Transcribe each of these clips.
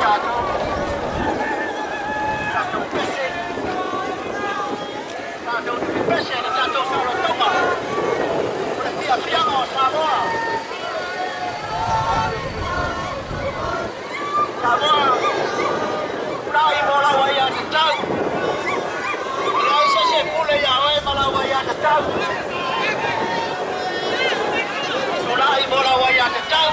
Tatou tatou pese, tatou te pese le tatou saolotoga o le fiafiaga o Samoa. Samoa, tulai mo lau aiatatau. E leai se isi e pule ia oe ma lau aiatatau. Tulai mo lau aiatatau.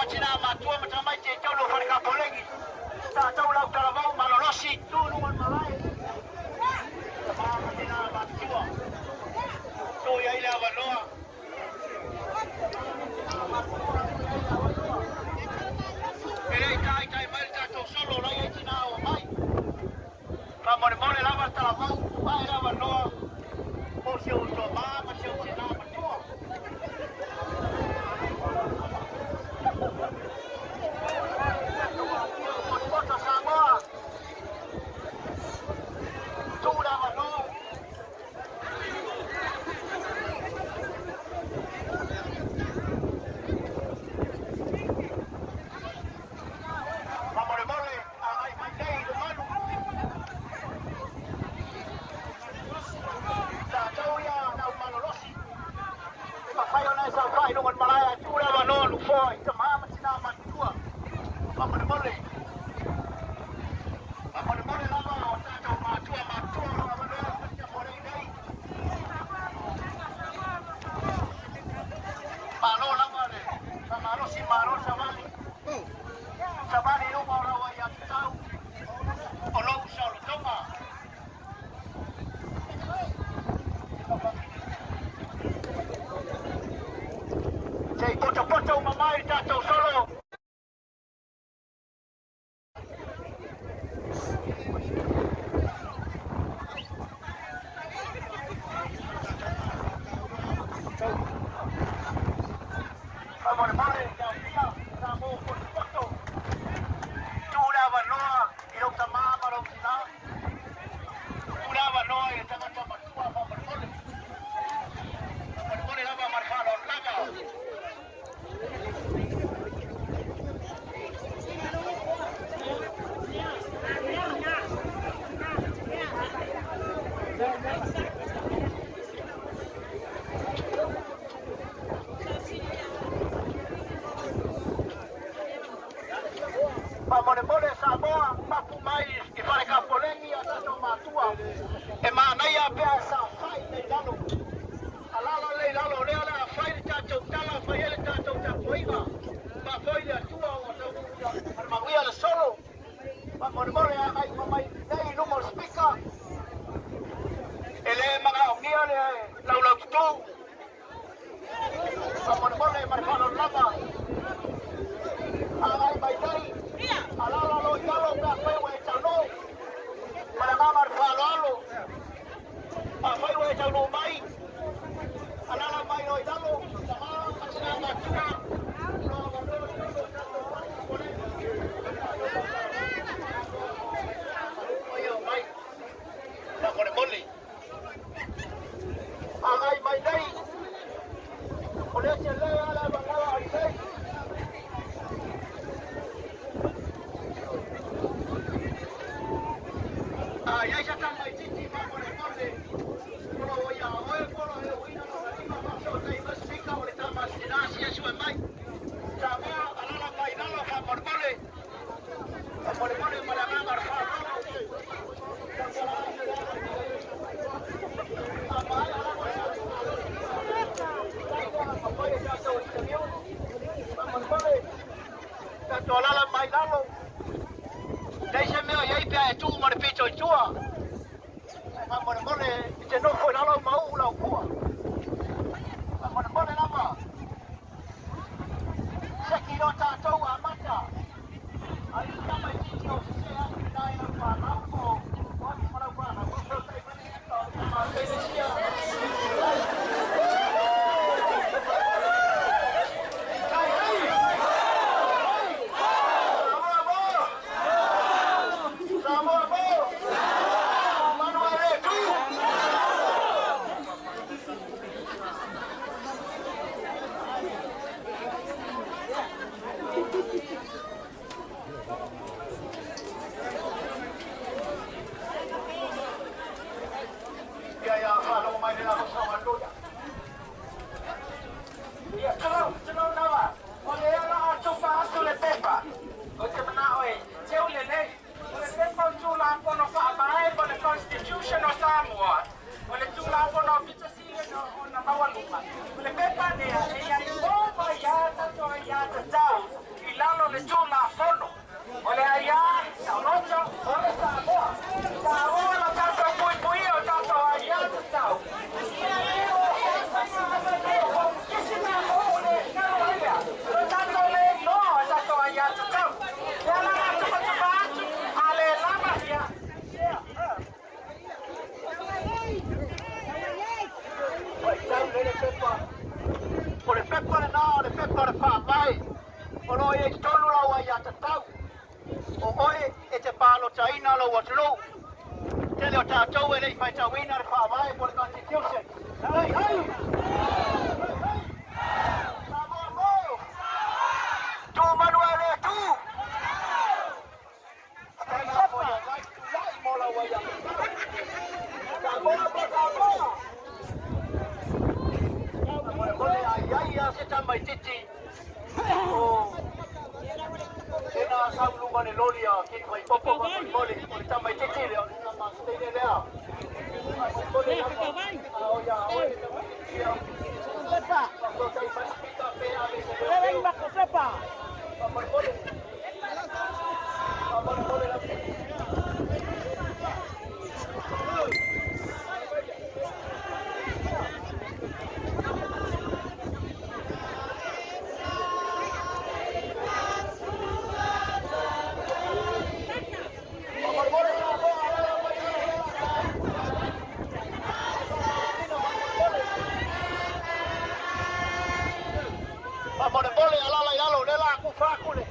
tina matua matamai te tau lo whare kapolengi. Tātou lau talavau malolosi tūnu man malae. Tama matina matua. Tō ia ile awanoa. E lei tai tai mai tātou solo lai e tina o mai. Whamore lava talavau, mai lava noa. O si o tō mā, ma si o tina matua. Samoa. Tū lava noa. Whamore a ai mai nei le manu. Tātou ia nau malolosi. E mawhai ona e sau whai lungan malaya tū lava noa lufoa i ta maa matina matua. Whamore Whamore lava o tātou matua matua lava noa patia more i nei. Malo lava le. Malosi malo savali. Savali luma o rawa ia te tau. O lou sa o le tonga. Sei poto poto mamai tātou solo. Whamore mare, ia pia, tā mō poto poto. Tū lava noa i rau tamā ma rau tina. Tū lava noa i le tangata matua whamore mare. Whamore mare lava marwhalo lava. Whamore mare Samoa, papu mai i whare kapolengi a tātou matua. E mānaia pea sa whai nei lalo. Alala lei lalo lea la whai le tātou tala, whai ele tātou tapuiga. Ma whai le atua o tau manuia le solo. Whamore mare a ai mamai nei luma o spika. E le mga ongia le laulau tutu. Whamore mare marwhalo lava. A ai mai nei. Alala lo italo ka whai wa e tau no. Mana mama whalo alo. A whai wa e tau no mai. Alala mai lo italo. Tama matina matua. Lo lo lo lo lo mai. Whamore mole. A ai mai nei. O le te lea ala mangawa ai nei. Ia isa tanga i titi whamore mole. Kolo o ia oe, kolo e uina no rima whakso tei masika o le tama sinasi e sue mai. Samoa alala mai lalo whamore mole. Whamore mole maranga marwha. Tātou alala mai lalo. Teise mea iai pea e tū ma le pito i tua. Whamore mole i te nofo i lalo mau lau kua. Whamore mole lava. Seki no tātou a mata. Ai tama i titi o se atu nai au whanau ko. O atu marau whanau. O whanau tai mani o tama penesia. Ia, tino nawa. O le ala atu pa atu le pepa. O te mana oe, teu le nei. O le pepa o tūlafono whaabae po le Constitution o Samoa. O le tūlafono o Pitasile o na maualuga. O le pepa lea, e ia i o mai ia tato ia tatau. le Tulafono. O le aiā taoloto o le Samoa. Taua lo tatou puipuia o tatou aiā tatau. Lo tatou le iloa o tatou aiā tatau. Lea la la tupatupa atu, a le lava ia. Faitau le pepa. O le pepa lenā o le pepa o le faavae. O lo o i ai totonu lau aiatatau. O oe e te palotaina lou atunuu. Tele o tatou e le i faitauina le faavae po o le Constitution. Hei, hei! Hei, hei! Samoa mo! Tu manu e le tu! Stand up for your right to life mo lau aiatatau. Samoa mo Samoa! Mole ai ai a se tamaititi o tena sauluga le loli a ki fai popo ma mole o le tamaititi le o le tamasteine lea. Mole a o ia o le tamaititi a. Pepa. Pe a le se Lele mako pepa. Mole mole. Mole mole la. Mole mole Mole mole alala i lalo le la ku faku le.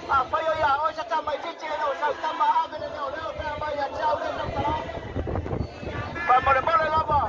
A fai o ia o se tamaititi e o sa tama ave le leo leo pe mai ia chau le tama. Pa mole mole lava.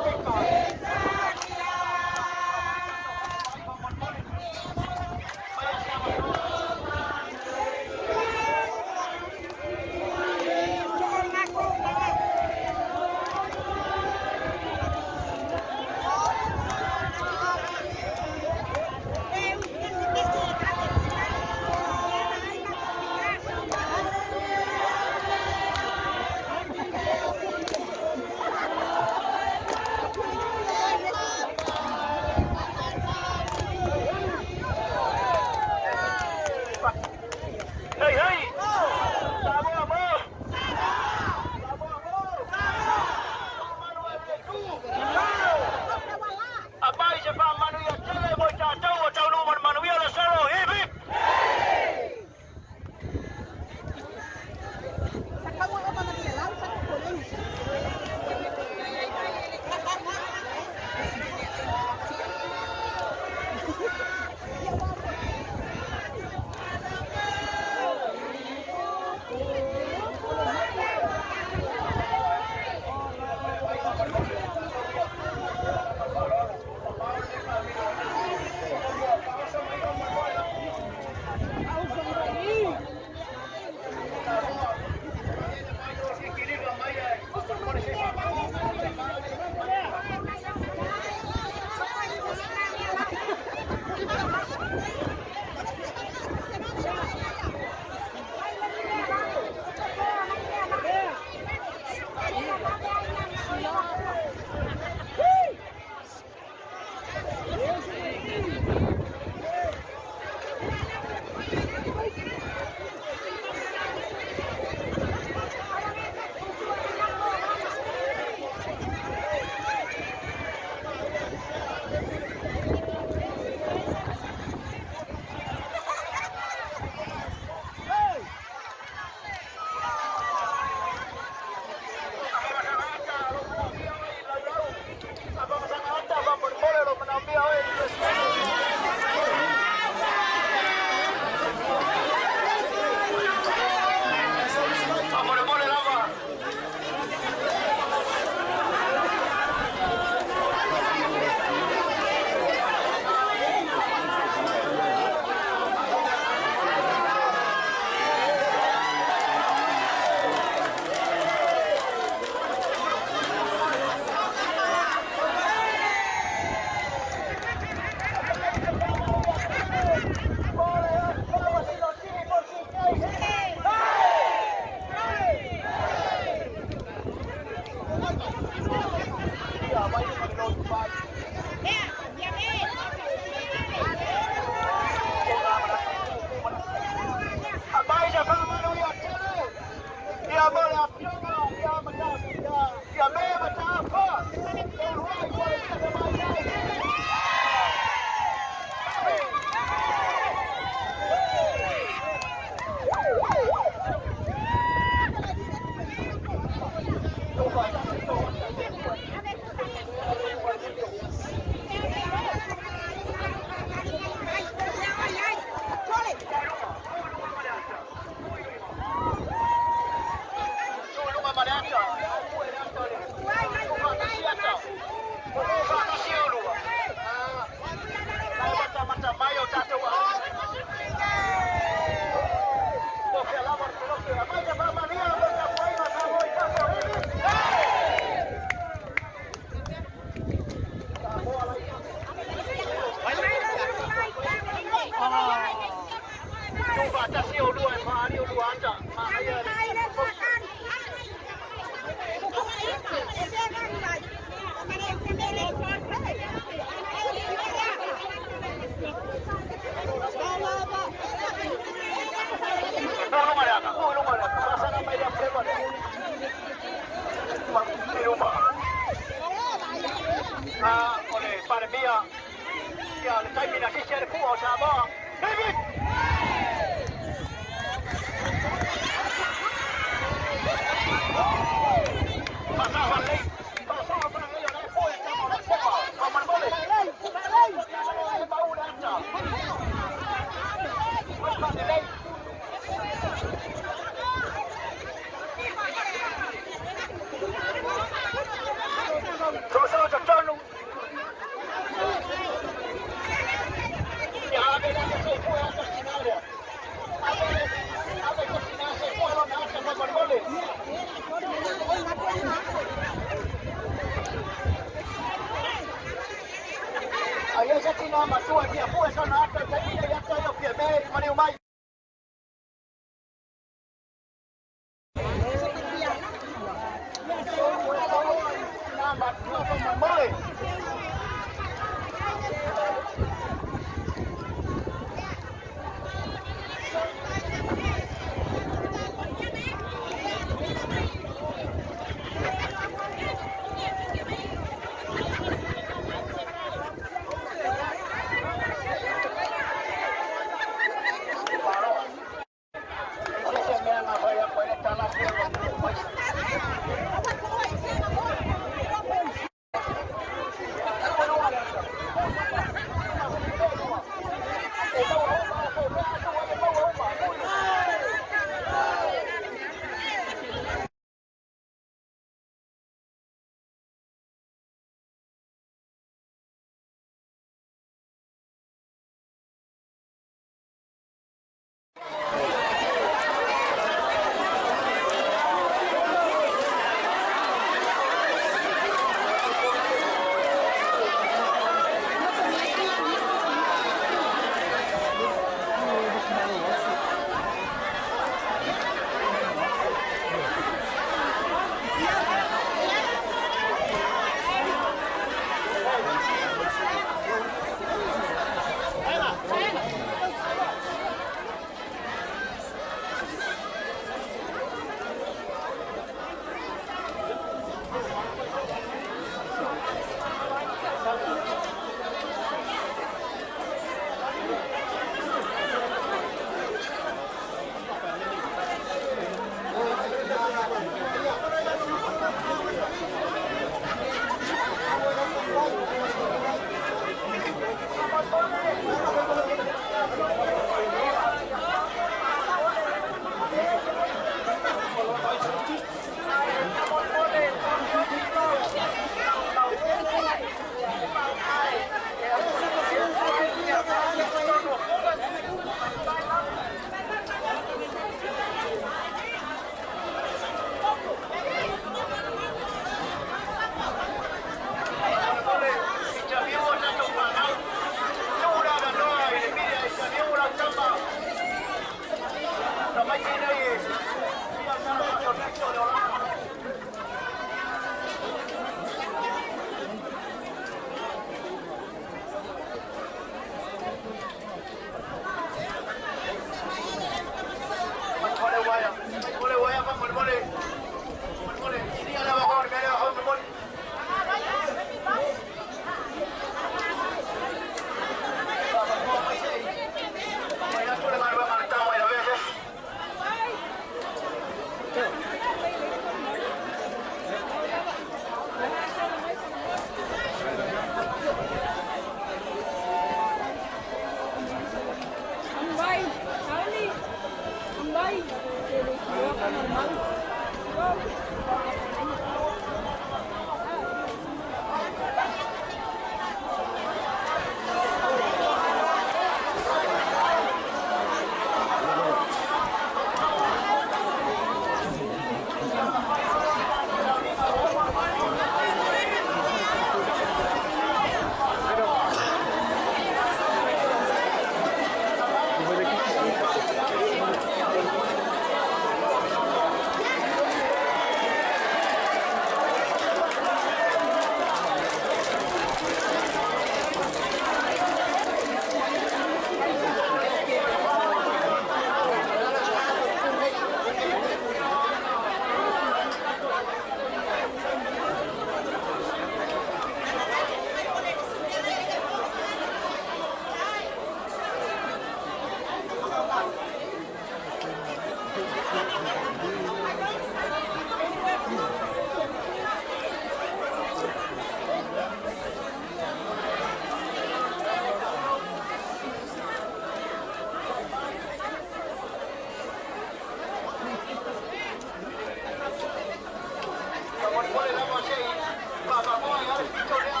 Faamolemole lava se i faavamoa ai le pito lea.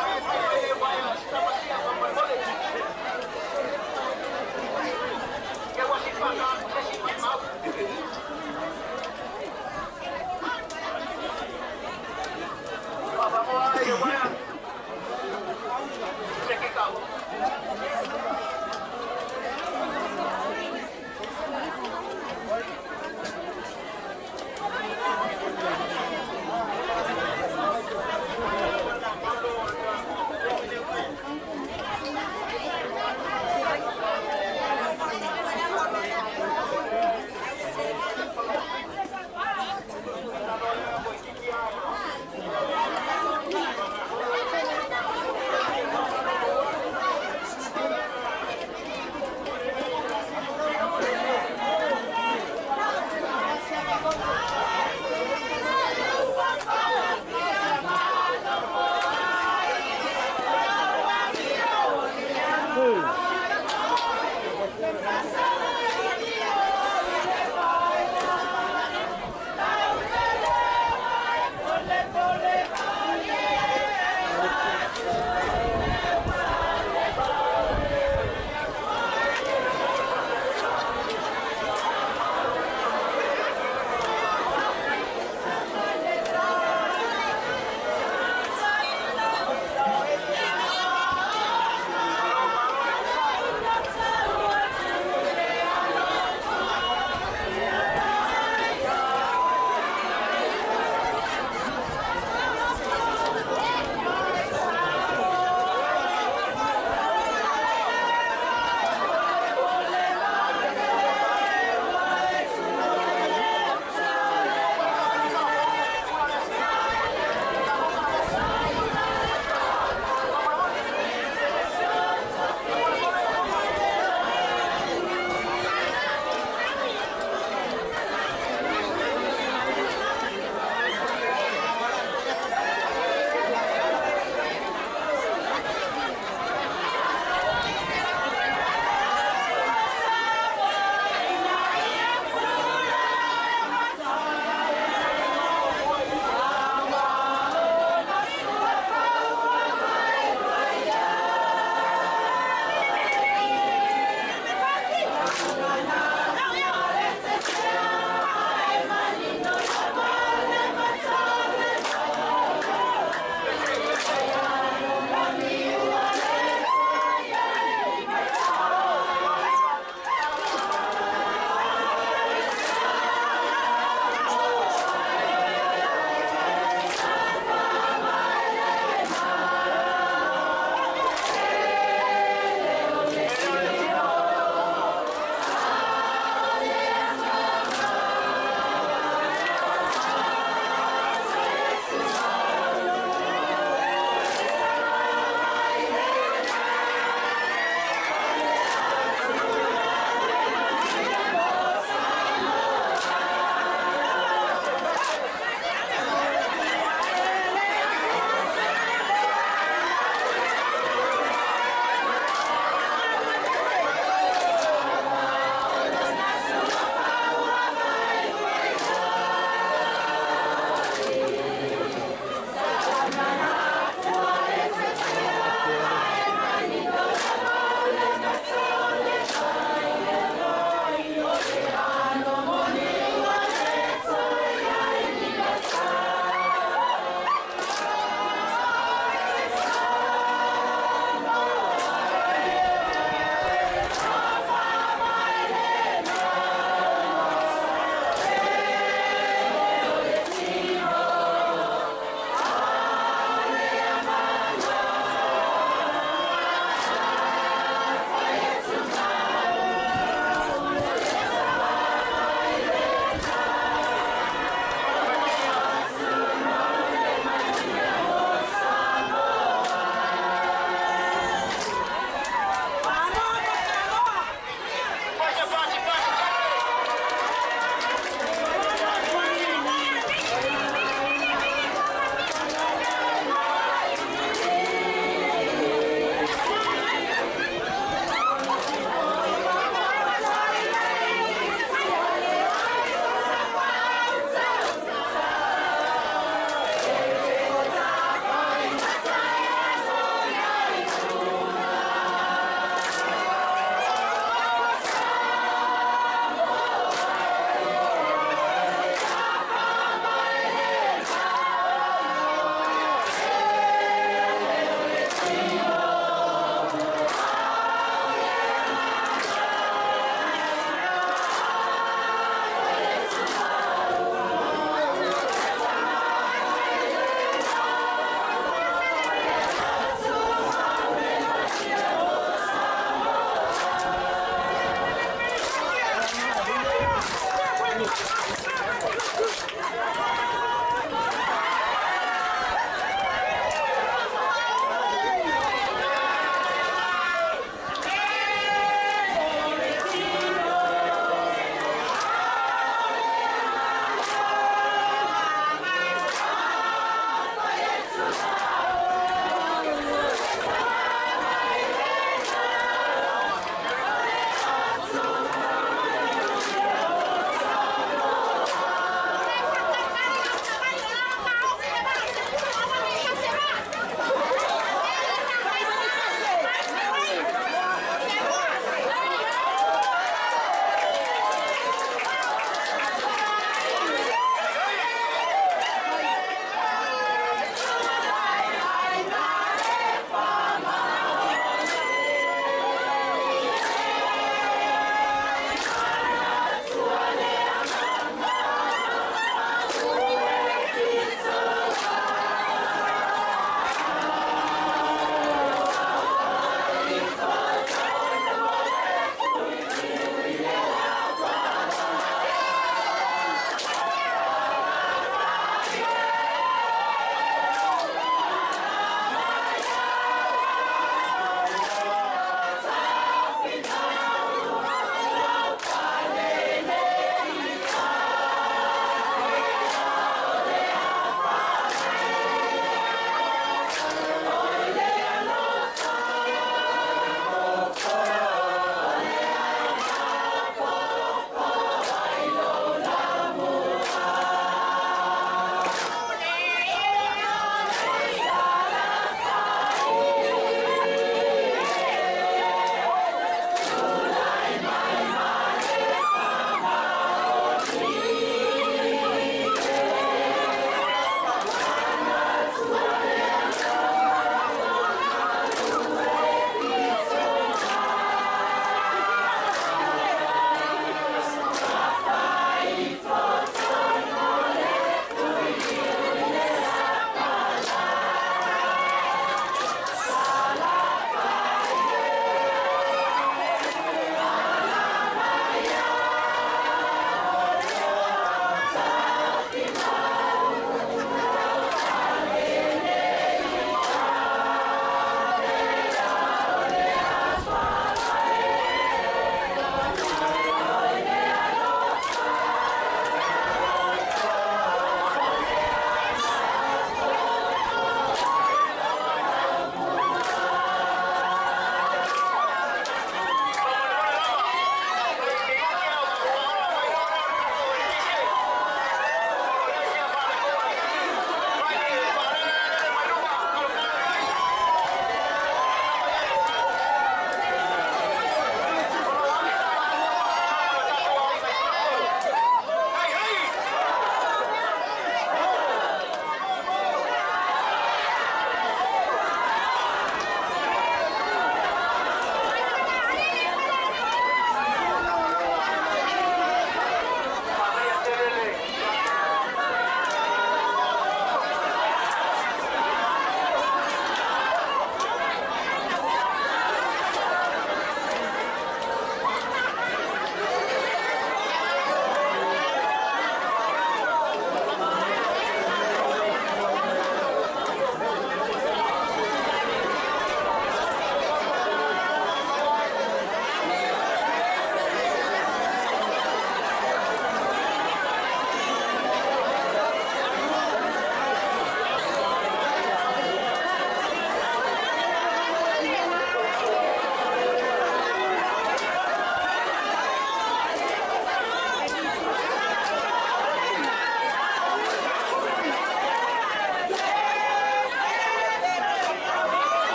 Ae fai mai le uaea sitamasia faamolemole. Ia ua si faata atu se isi maimau.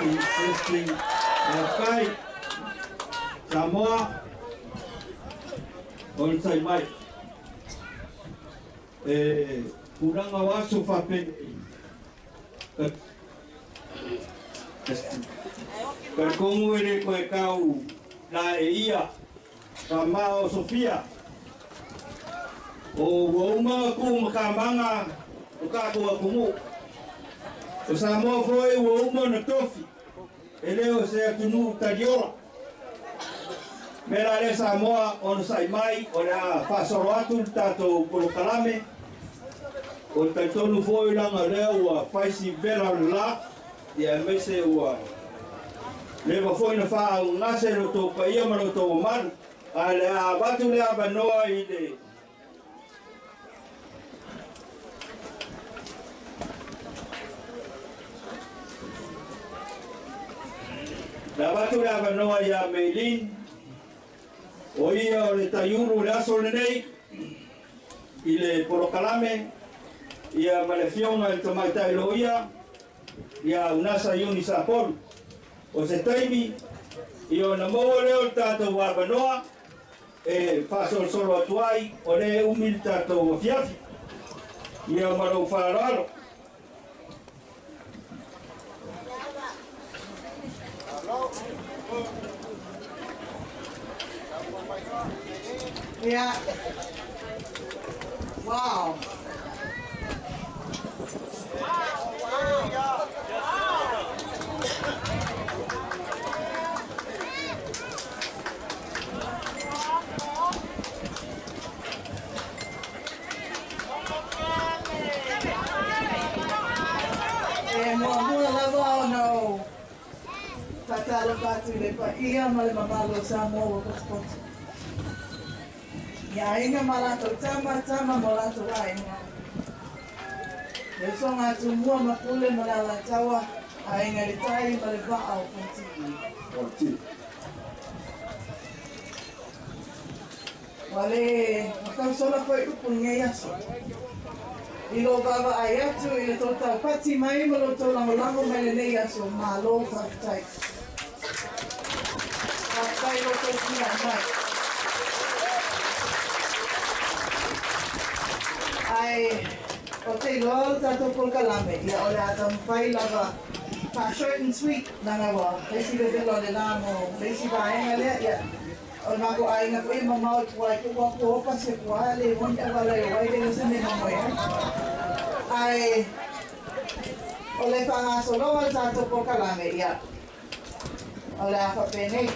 Testing, testing. Okay. Samoa. O le tai mai. E puranga o aso whapene. Ka kongu ere koe kau la e ia. Ka mao Sofia. O ua uma ku makamanga o kākou akumu. O Samoa foi ua uma na tofi. E leo se atunu tariola. Mera le Samoa ona sai mai o le a whasoro atu le tātou polokalame. O taitonu foi langa lea ua whaisi vela o le la. Ia meise ua leva foi na wha au ngase lo tō paia ma lo tō mamalu. A le a watu le a manoa i le La watu le avanoa ia Meilin, o ia o le taiuru le aso lenei, i le polokalame, ia ma le fionga i tamaitai lo ia, ia unasa iuni sa polu. O se taimi, ia o na maua leo le tātou avanoa, e whasolosolo atu ai, o le umi le tātou afiafi, ia ma lou whaaloalo. Yeah. Wow. E mua lava o no. Tatalo patu le pa ia ma le mamalo Samoa ua potopoto. Ia aiga ma latou tama, tama ma latou aiga. Le usoga a Tumua ma Pule ma le Alataua, aiga i le tai ma le vaa o Fontii. Ua le matausola foi upu lenei aso. I lou vaavaai atu i le tou taupati mai ma lo tou lagolago mai lenei aso, malo faafetai. Faafetai i lo tou tulai mai. Ae ou te iloa le tatou polokalame, ia o le a taumafai lava faa short and sweet leaga ua le isi vevela o le la mo le isi vaega lea, ia o le matou aiga foi e mamao i tua i tuu atu opa se pua le moni auala e o ai le se mea mamoe ai. Ae o le faagasologa o le tatou polokalame, ia o le a faapenei.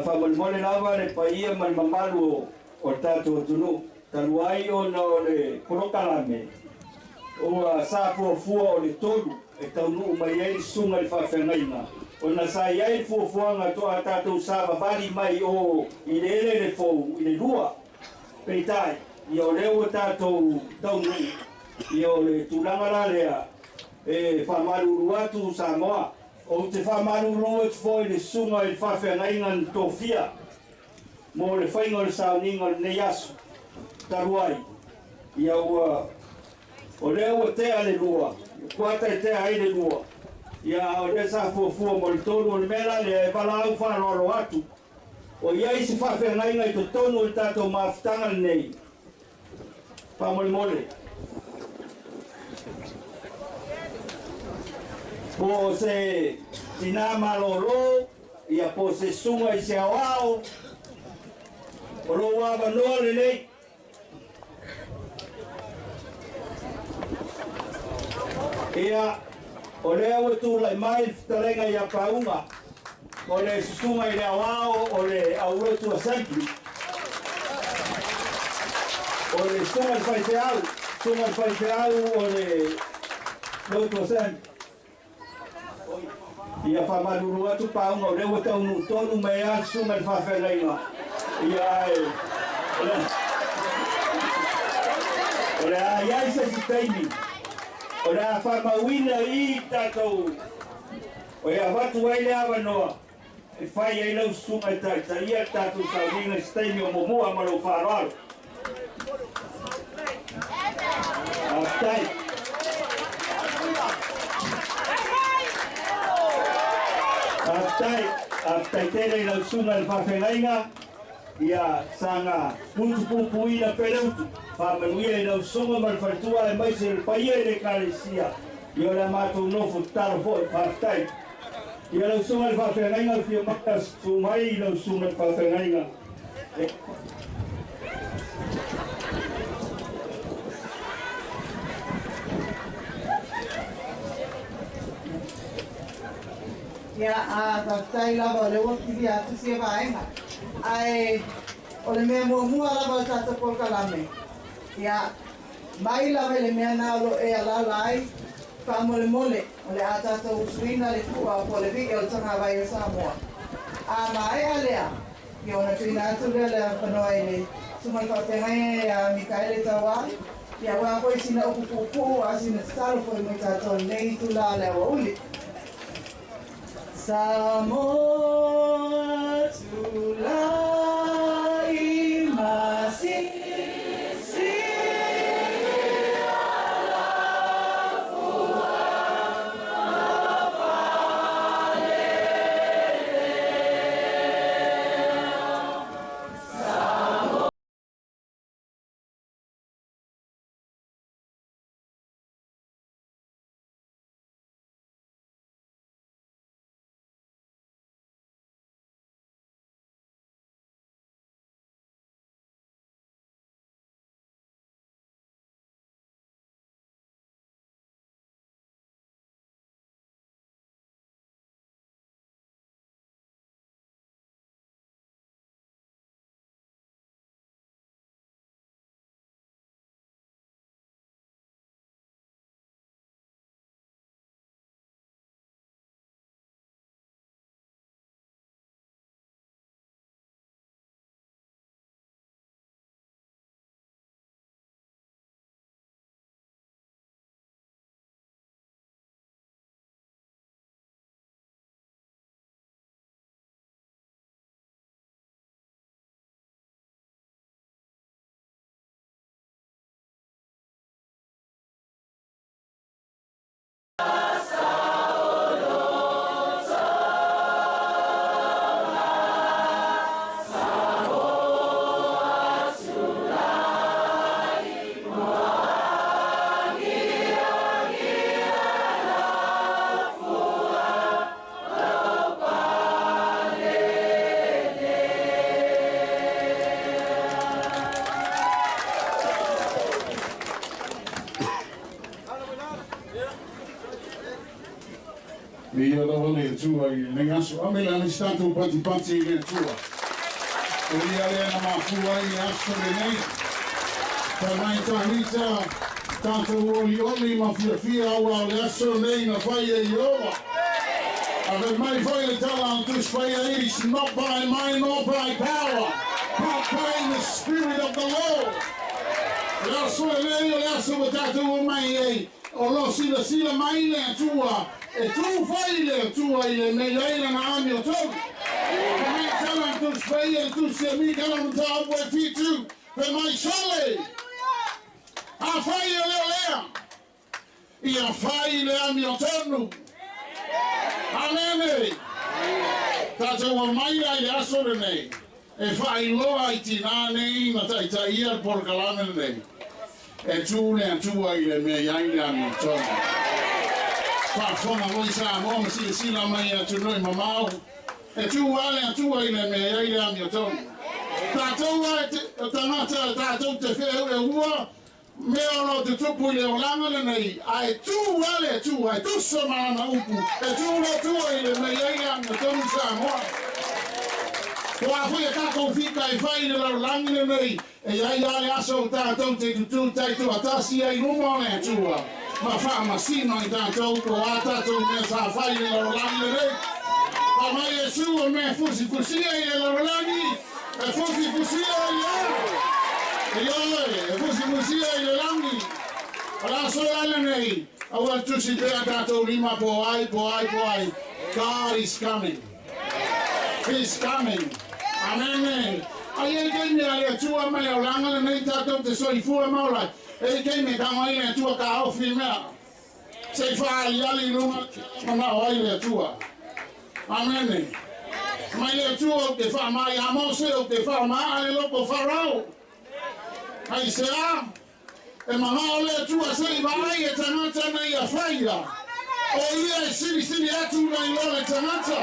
Whamolemole lava le paia ma le mamalu o le tātou atunuu. Talu ai ona o le polokalame ua sa fuafua o le tolu e taunuu mai ai le susuga i le faafeagaiga. Ona sa i ai le fuafuaga toa tātou sa vavali mai o i le elele fou i le lua. Peitai, ia o lea ua tātou taunuu, ia o le tulaga la lea e whamalulu atu Samoa. O te whamalulu atu foi le susuga i le faafeagaiga na tofia mo le whainga o le sauniga o lenei aso. Talu ai, ia ua o lea ua tea le lua, kua tai tea ai le lua. Ia o lea sa fuafua mo le tolu o le mea la lea e valaau whaaloalo atu. O ia i se faafeagaiga i totonu o le tātou mafutaga lenei. Faamolemole. Po se tina malolo, ia po se susuga i se aoao, o lou avanoa lenei. Ia, o lea ua tulai mai le fetalega ia Pauga, o le susuga i le aoao o le Aulotu Assembly, o le susuga i le faifeau, susuga i le faifeau o le Lotu Assembly. Ia whamalulu atu Pauga, o lea ua taunuu tonu mai a le susuga i le faafeagaiga. Ia e, o le a iai se si taimi, o le a whamauina i tātou O ia watu ai le awanoa, e whai ai lau sunga e tai ia tātou sauringa i steimi o momua ma lau whaaroaro. Aftai. Aftai, aftai tele i lau sunga le whawhengainga, ia sanga putu ina peleutu, whamanuia i lau sunga ma le whaitua e maise le paia i le kalesia, i o le mātou nofo taro foi, whaftai. Ia lau sunga le whawhengainga, le fia maka sumai i lau sunga le whawhengainga. Ia a whaftai lava o le ua kiwi atu sia vaenga. Ai, o le mea muamua lava o tātou polokalame. Ia, mai lava i le mea nā o lo e alala ai, whaamolemole, o le a tātou usuina le fua po le vii o le tagavai o Samoa. A maea lea, ia ona tuuina atu lea le afanoa i le suga le faafeagai ia Mikaele Tauā, ia uā foi sina upu puupuu a sina tatalo foi mo i tatou lenei itulā le auauli. Samoa tulai masisi Ia lava le Atua i lenei aso. Ame le ane tatou patipati i le Atua. O ia lea na mafua ai le aso lenei. Tamai tahita, tatou olioli ma fiafia aua o le aso nei na fai e Ieova. Ave mai foi le tala o Tusi Paia, it is not by might nor by power, but by the Spirit of the Lord. Le aso lenei o le aso ua tatou o mai ai, o lo silasila mai le Atua, e tū whai le Atua i le mei ai lana ami o tolu. Mai tala Tusi Paia le Tusi a mi kala matapu e fitu, pe mai sole. A whai o leo lea, ia whai le ami o tonu. Amene. Tātou o mai ai le aso lenei, e whailoa i tinā nei na taitai ia le polokalame lenei. E tū le Atua i le mea ai le ami o tonu. Whaafonga moi Samoa ma silasila mai atunuu mamao. E tū ale Atua i le mea ai le ami o tonu. Tātou ai te tangata, tātou te wheu e ua, mea o lo te tupu i le olanga lenei, a e tū ale Atua, e tusa maana upu, e tū le Atua i le mea ai le ami o tonu Samoa. Ko a fui a tātou fika e whai le laulangi lenei, e ai ale aso o tātou te tutu taitu atasi ai luma o le Atua. Ma whaamasino i tātou ko a tātou mea sa whai le laulangi lenei. Pa mai e su o mea fusi fusia i le laulangi, e fusi fusia i a. E ioe, e fusi fusia i le langi. O la so ale nei, aua tusi pea tātou lima po ai, po ai, po ai. God is coming. He's coming. Amen. Ai e kei mea le Atua ma le olaga lenei tatou te soifua ma ola ai. E kei me tago ai le Atua ka ofi mea. Se i whaaliali i lunga manao ai le Atua. Amene. Mai le Atua o te wha mai a Mose o te wha maa le loko Farao. Ai se a, e mangao le Atua se i vaai e tangata nei a whaia. O ia e siri siri atu nei lo le tangata.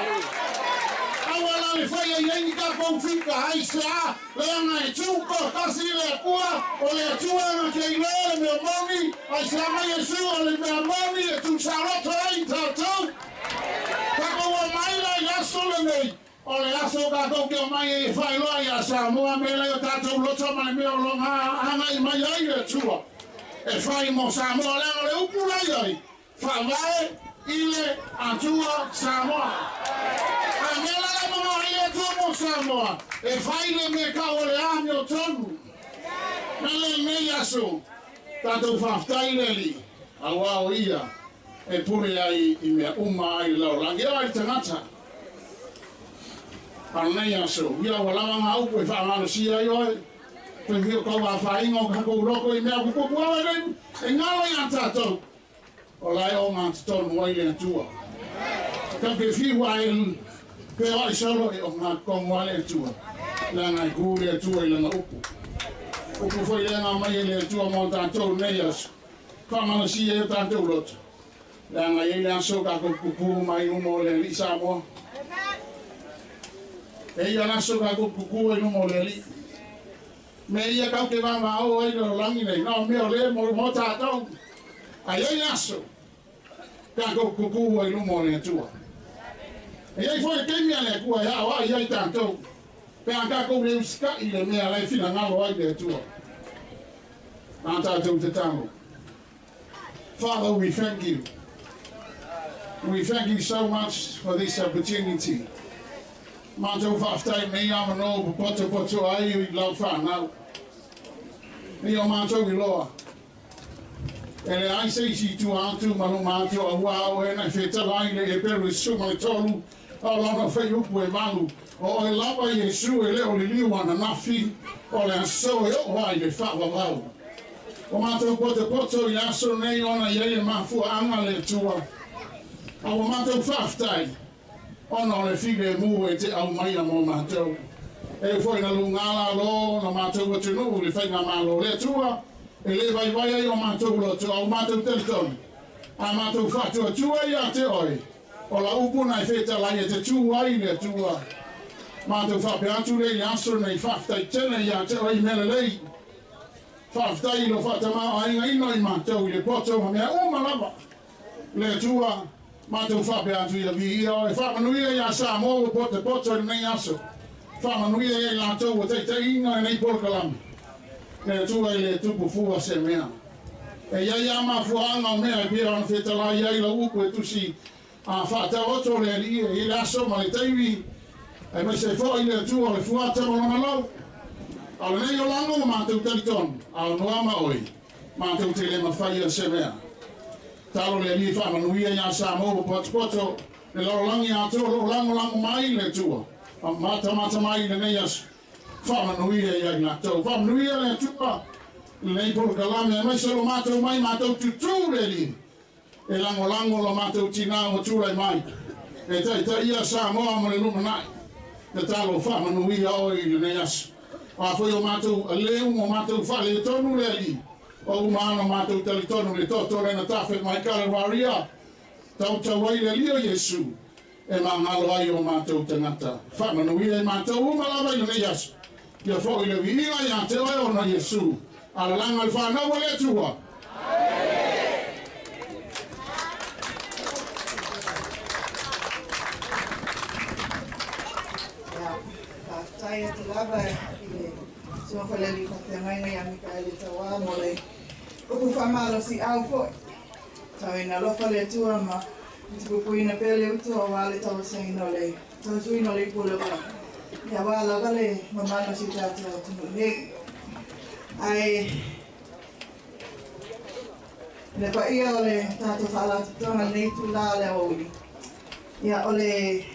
Aua la le whaia i ni ka kouwhika, ai se a, leanga e tūko, kasi le akua, o le Atua nga ke iloa le mea moni, ai se a mai e su o le mea moni e tū saroto ai tātou. Kako ua mai la i aso le nei, o le aso kākou ke o mai e whailoa i a Samoa me le o tātou loto ma le mea o longa hanga i mai ai le Atua. E whai mo Samoa leanga le upu lai ai, whavae i le Atua Samoa. A mea la la mga ai le Atua mo Samoa, e whai le me kau o le ami o tonu. Me le nei aso, tātou whaftai leli, a wao ia, e pure ai i mea uma ai lau langi o ai tangata. A nei aso, ia wa lawa ngā upu e whaamalosia ai oe, Koe whio kau a whainga o kakou roko i mea kukupu awa nei, e ngalo i a tātou. O lai o ngā tonu ai le Atua. Ka ke whiu ai pe o ai solo e o ngā kongo a le Atua. La ngai ku le Atua i lana upu. Upu foi le ngā mai e le Atua mō tātou nei aso. Whaamalosia e tātou loto. La ngai e le aso ka kuku mai umo le li Samoa. E ia aso ka kuku e umo le li. Me ia kau ke vava o ai le langi nei. No mea le mo tātou. Ai ai aso ka kuku ai lumo le Atua. E ai foi ke mea le kua ia o ai ai tātou. Pe a ka kou le usika i le mea lai fina ngalo ai le Atua. A tātou te tango. Father, we thank you. We thank you so much for this opportunity. Mātou whaftai nei a mano poto poto ai i lau whanau. Nei o mātou i loa. E le ai se isi tu atu manu mātou a ua au e nei whetala i le e peru i suma le tolu. O lona whai upu e malu. O e lava i e su e leo li liu ana nafi. O le aso e o ai le whawawau. O mātou poto poto i aso nei ona i e mafua anga le tua. A o mātou whaftai. Ona o le file mu e te au mai a mō mātou. E foi na lungala lo na mātou atunuu le whainga malo le tua. E le vai vai ai o mātou loto au mātou telefoni. A mātou whatua tua i a te oi. O la upu nei wheta lai e te tū ai le tua. Mātou whape atu le i aso nei whaftai tene i a te oi mele lei. Whaftai lo whatamau ainga ino i mātou i le poto ma mea uma lava. Le tua. Mātou whape atu i a vi ia o e whamanuia i a Samoa o poto poto i nei aso. Whamanuia i lātou o teita inga i nei polokalame. Le tua i le tupu fua se mea. E ia ia mafuaanga o mea e pira ona whetalai ai la upu e tusi a whaatau oto le ali i le aso ma le teiwi. E mai se fo i le tua o le fuata mo lona lau. A le nei o lango o mātou talitonu, a o noa ma oi, mātou te le mawhai a se mea. Talo le ali whamanuia i a Samoa o poto poto, le lalolangi a tua, lo lango lango mai le tua. A mata mata mai le nei aso. Whamanuia i ai lātou. Whamanuia le tua, le nei polokalame, mai se lo mātou mai, mātou tutū le li. E lango lango lo mātou tina o tūrai mai. E taita ia Samoa mo le lumanai. Te talo whamanuia oi le nei aso. A foi o mātou leu mo mātou whale tonu le ali. O umano mātou talitonu le toto le na tawhe mai kare waria. Tau tau ai le lio Yesu. E mangalo ai o mātou tangata. Whamanuia e mātou umalava i le nei aso. Ia fo i le viinga ia te oe ona Yesu. Alalanga le whanau le Atua. Whaftai atu lava i le tuawhaleli whawhiangaina ia Mikaele Tauā mo le upu whamalo si au foi. Tau ina lofa le Atua ma te pupuina pea le utu o wā le tausaina o le tausuina o le ipu le ola. Ia wā lava le mamano si tātou atunu nei. Ai le paia o le tātou whaalatotoga nei tū la le aouli. Ia o le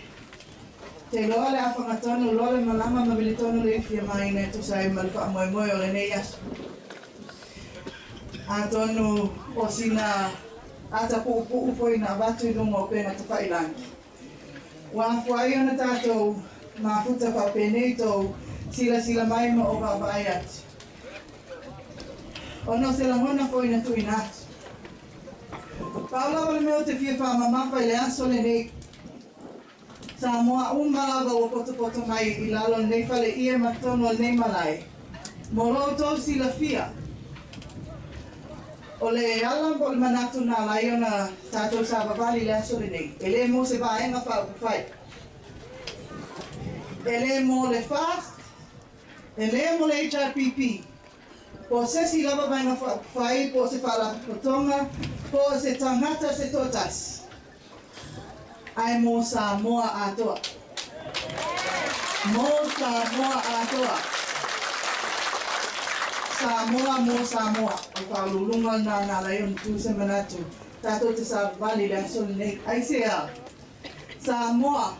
te loa le afagatonu loa le malama ma vilitonu le ifia maina e tusa ai ma le faamoemoe o lenei aso. Atonu o sina ata puupuu foi na avatu i luga o upega tafailagi. Ua afua ai ona tatou mafuta faapenei tou silasila mai ma o vaavaai atu. Ona o se lagona foi na tuuina atu. Pau lava le mea ou te fia faamamafa i le aso lenei. Samoa uma lava ua potopoto mai i lalo o lenei faleie ma totonu o lenei malae. Mo lo outou silafia, o le ala po o le manatu na ala ai ona tatou savavali i le aso lenei, e le mo se vaega faaupufai, e le mo le FAST, e le mo le HRPP, po o se isi lava vaega faaupufai, po o se faalapotopotoga, po o se tagata se toatasi, ae mo Samoa atoa. Mo Samoa atoa. Samoa mo Samoa. O le faauluuluga lena na ala ai ona tu se manatu tatou te savavali i le aso lenei. Aisea? Samoa.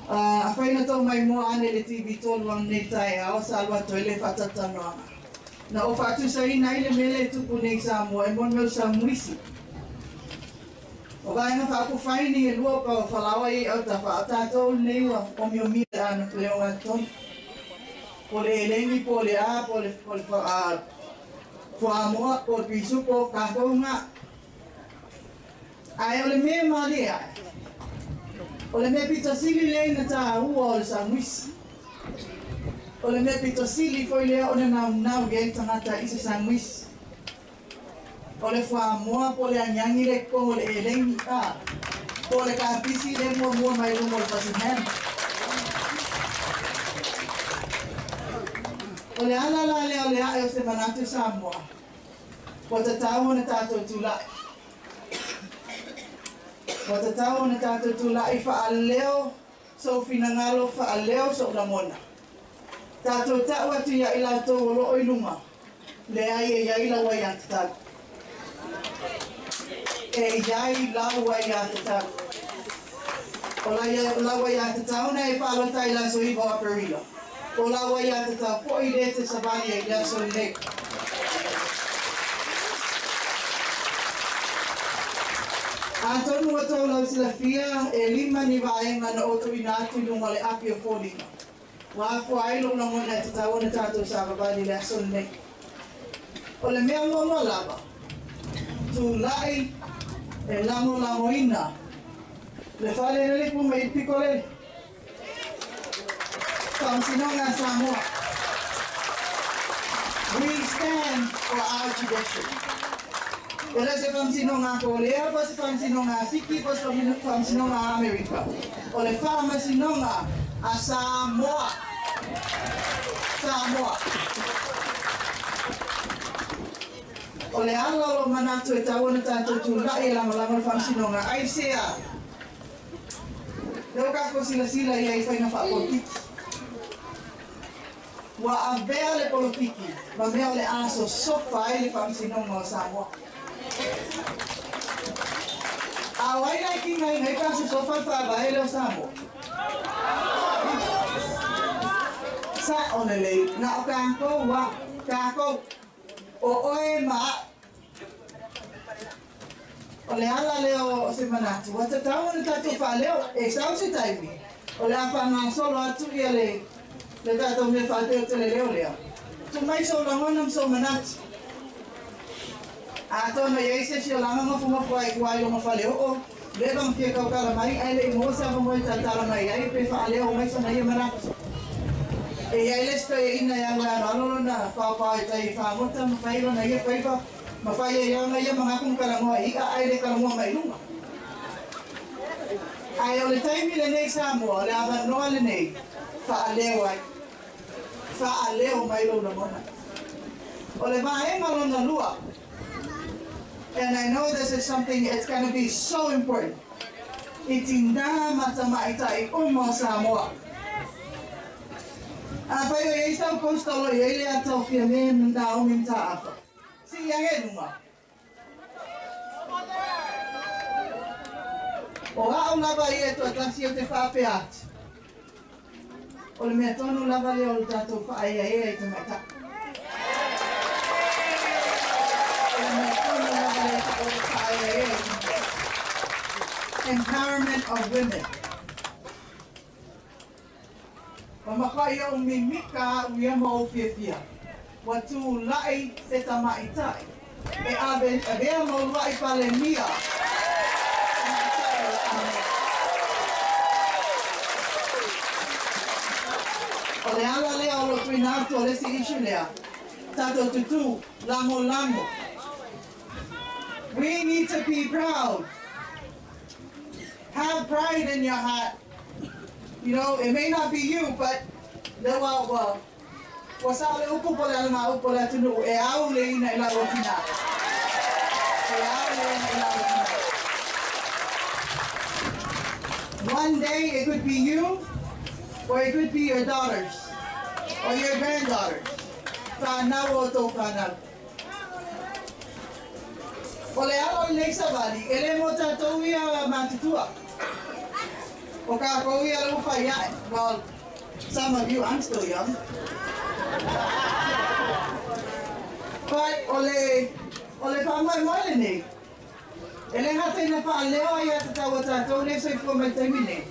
Afai na tou maimoa ane i le TV 3 ananei taeao sa alu atu ai le faatalatalanoaga na ou faatusaina ai le mea lea e tupu nei i Samoa e moni mai o le samuisi. O vaega faaupufai nei e lua pa o falaoa ia i autafa a o tatou lenei ua omiomia le ana le ogatotonu. Po o le elegi po o le a po o le po o le fuamoa po o le pisupo tatou ga. Ae o le mea e malie ae, o le mea pito sili lea ina taua o le samuisi. O le mea pito sili foi lea ona naunau i ai le tagata i se samuisi. O le fuamoa po o le agiagi le kogo o le elegi a po o le kapisi le muamua mai luga o le pasihema. O le ala la lea o le ae o se manatu Samoa, ua tatau ona tatou tulai. Ua tatau ona tatou tulai faaleo sou finagalo, faaleo sou lagona. Tatou tau atu ia i latou o loo i luga, leai e i ai lau aiatatau. E i ai lau aiatatau. O lau aiatatau na e palota i le aso 9 o Aperila. O lau aiatatau foi lea e te savali ai i le aso lenei. Atonu ua tou lausilafia, e lima ni vaega na ou tuuina atu i luga o le api o foliga. Ua afua ai lou lagona e tatau ona tatou savavali i le aso lenei. O le mea muamua lava, tulai e lagolagoina le fale lele pua mai i le piko lele. Faamasinoga a Samoa. We stand for our judiciary. E le o se faamasinoga a Korea po o se faamasinoga a Fiti po o se faamasinoga a Amerika. O le faamasinoga a Samoa. Samoa. O le ala o lou manatu e tatau ona tatou tulai e lagolago le faamasinoga, aisea? Lea ua tatou silasila i ai i faiga faapolokiki. Ua avea le polokiki ma mea o le a sosofa ai le faamasinoga o Samoa. A o ai la e tigaina ai pe a sosofa le faavae lea o Samoa? Sao lelei, na o tatou a, tatou, o oe ma a'u. O le ala lea o se manatu, ua tatau ona tatou faaleo, e sau se taimi, o le a faagasolo atu ia le le tatou mea faateoteleleo lea. Tuu mai sou lagona ma sou manatu. Atonu e i ai se isi o laga nofonofo ai i tua i lona faleoo, leva ona fia tautala mai ae le i maua se avanoa e tautala mai ai pe faaleo mai sona ia manatu. E i ai le isi toeaina e alu e aloalo lona paopao i tai i fagota ma fai lona ia faiva ma fai ai ona ia manatu ma talanoa i i'a ae le talanoa mai luga. Ae o le taimi lenei Samoa, o le avanoa lenei, faaleo ai. Faaleo mai lou lagona. O le vaega lona lua, and I know this is something it's gonna be so important, i tinā ma tamaitai uma o Samoa. Afai o i ai sau poster o lo o i ai le ata o Fiame Naomi Mataafa, sii age i luga. O a'u lava ia e toatasi o te faapea atu. O le mea tonu lava lea o le tatou faaeaea i tamaita'i. O le mea tonu lava lea o le faaeaea i tamaita'i. Empowerment of women. Ua matuai ou mimika a'u ia ma ou fiafia. Ua tulai se tamaitai e ave avea ma uluai Palemia tamaitai o le Amerika. O le ala lea o lou tuuina atu o le isi issue lea, tatou tutū lagolago. We need to be proud. Have pride in your heart. You know, it may not be you, but lea ua ua ua sao le upu po o le alagaupu o le atunuu e au le ina i lau o tina. E au le ina i lau o tina. One day it could be you or it could be your daughters or your granddaughters. Whanau o tō whanau. O le ala o lenei savali, e le mo tatou ia matutua. O kākou ia le ua fai ae. Well, some of you, I'm still young. But o le, o le faamoemoe lenei, e le gata ina faaleo aiatatau a tatou nei soifua mai le taimi nei,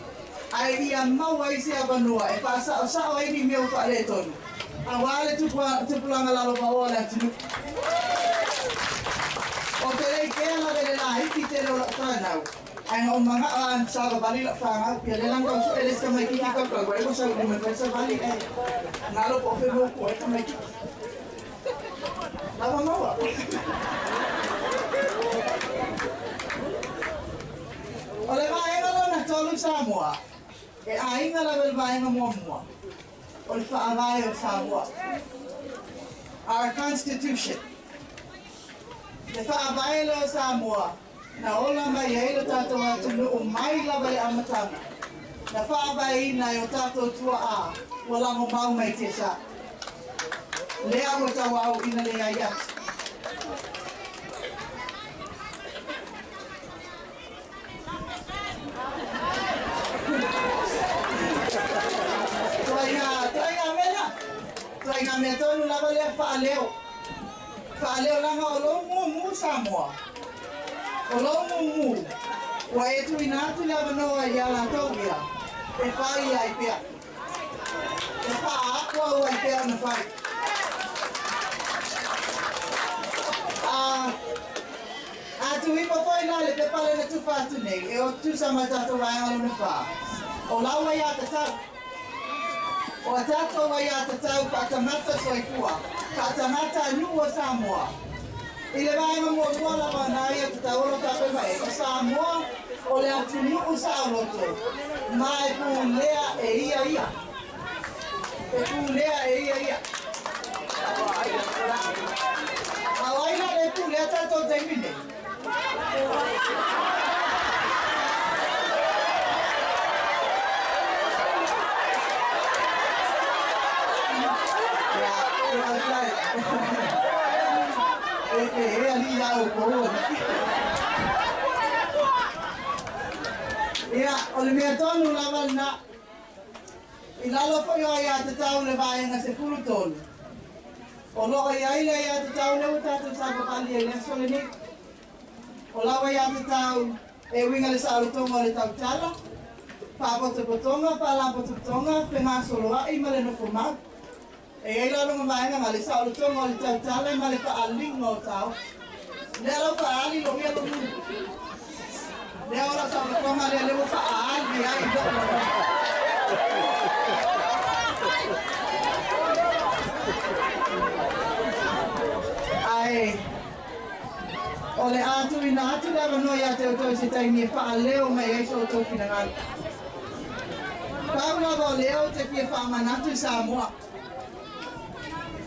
ae ia maua ai se avanoa e faasaosao ai ni mea ua faaletonu, aua le tupulaga lalovaoa o le atunuu. Ou te le ikea lava i le laiti tele o lau fanau, ae na ou mana'o a savavali lau fanau, ia lea la na tau sue le isi tamaititi tautau ai ua sau i luma fai savali ae galo po o fea mea ua pua ai tamaititi. Lava maua. O le vaega lona tolu Samoa, e aiga lava i le vaega muamua, o le Faavae o Samoa. Our Constitution. Le Faavae lea o Samoa, na ola mai ai lo tatou atunuu mai lava i le amataga, na faavaeina e o tatou tuaa ua lagomau mai tiasa. Lea ua tauaoina leai atu. Tuaiga, tuaiga mea lea. Tuaiga mea tonu lava lea faaleo. Faaleo laga o lou mumu Samoa. O lou mumu, ua e tuuina atu le avanoa ia latou ia e fai ai pea. E faaauau ai pea ona fai. A, a tuipa foi la le pepa lea na tufa atu nei, e o tusa ma tatou vaega lona fa. O lau aiatatau. O a tatou aiatatau faatagata soifua, faatagata nuu o Samoa. I le vaega muamua lava na aiatatau o lo tatou mai ai, o Samoa o le atunuu saoloto, ma e pulea e ia ia. E pulea e ia ia. A o ai la le pulea tatou taimi nei? Ia, faafetai. E e e alii ia outou. Ia, o le mea tonu lava lena. I lalo foi o aiatatau le vaega 13, o lo o i ai le aiatatau lea ua tatou savavali ai i le aso lenei. O lau aiatatau e uiga le saolotoga o le tautala, faapotopotoga, faalapotopotoga, fegasoloai ma le nofomau. E i ai la lona vaega ma le saolotoga o le tautala ma le faaaliga o taofi. Lea lau faaali lou ia lou nuu. Lea o lau saolotoga lea lea ua faaali ai lou lagona. Ae o le a tuuina atu le avanoa ia te outou i se taimi e faaleo mai ai so outou finagalo. Pau lava o lea ou te fia faamanatu i Samoa.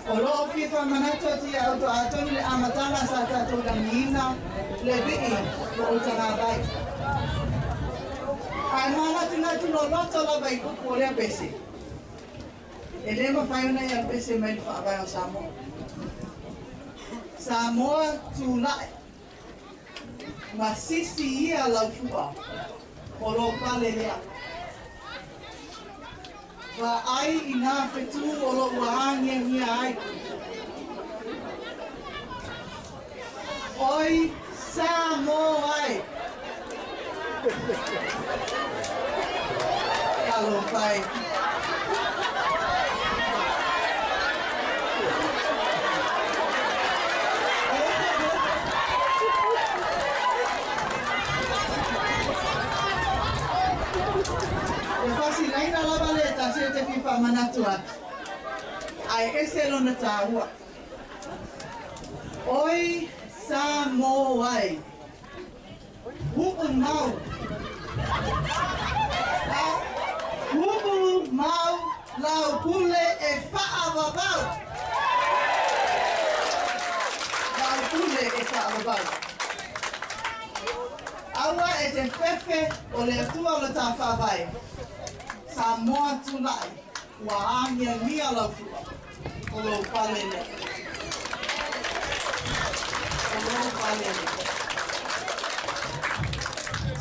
O lo o fia faamanatu atu ia outou atonu le amataga sa tatou lagiina le vii o ou tagavai. Ae manatunatu loloto lava i upu o lea pese. E le mafai ona e alu ese mai le Faavae o Samoa. Samoa tulai ma sisi ia lau fua. O lo pale lea. Wa ai i nā whetū o lo ua āngia ngia ai. Oi Samoa ai. Alo pai. E fasilaina lava le tasi o te fifa manatu atu. Ai ese lona tāua. Oi Samoa ai. Hu'u mau. Hu'u mau lau pule e whaavavau. Lau pule e whaavavau. Aua e te fefe o le atua o le tāwhawai. Samoa tūlai. Ua āngia nia lau fua. O lou palele. O lou palele.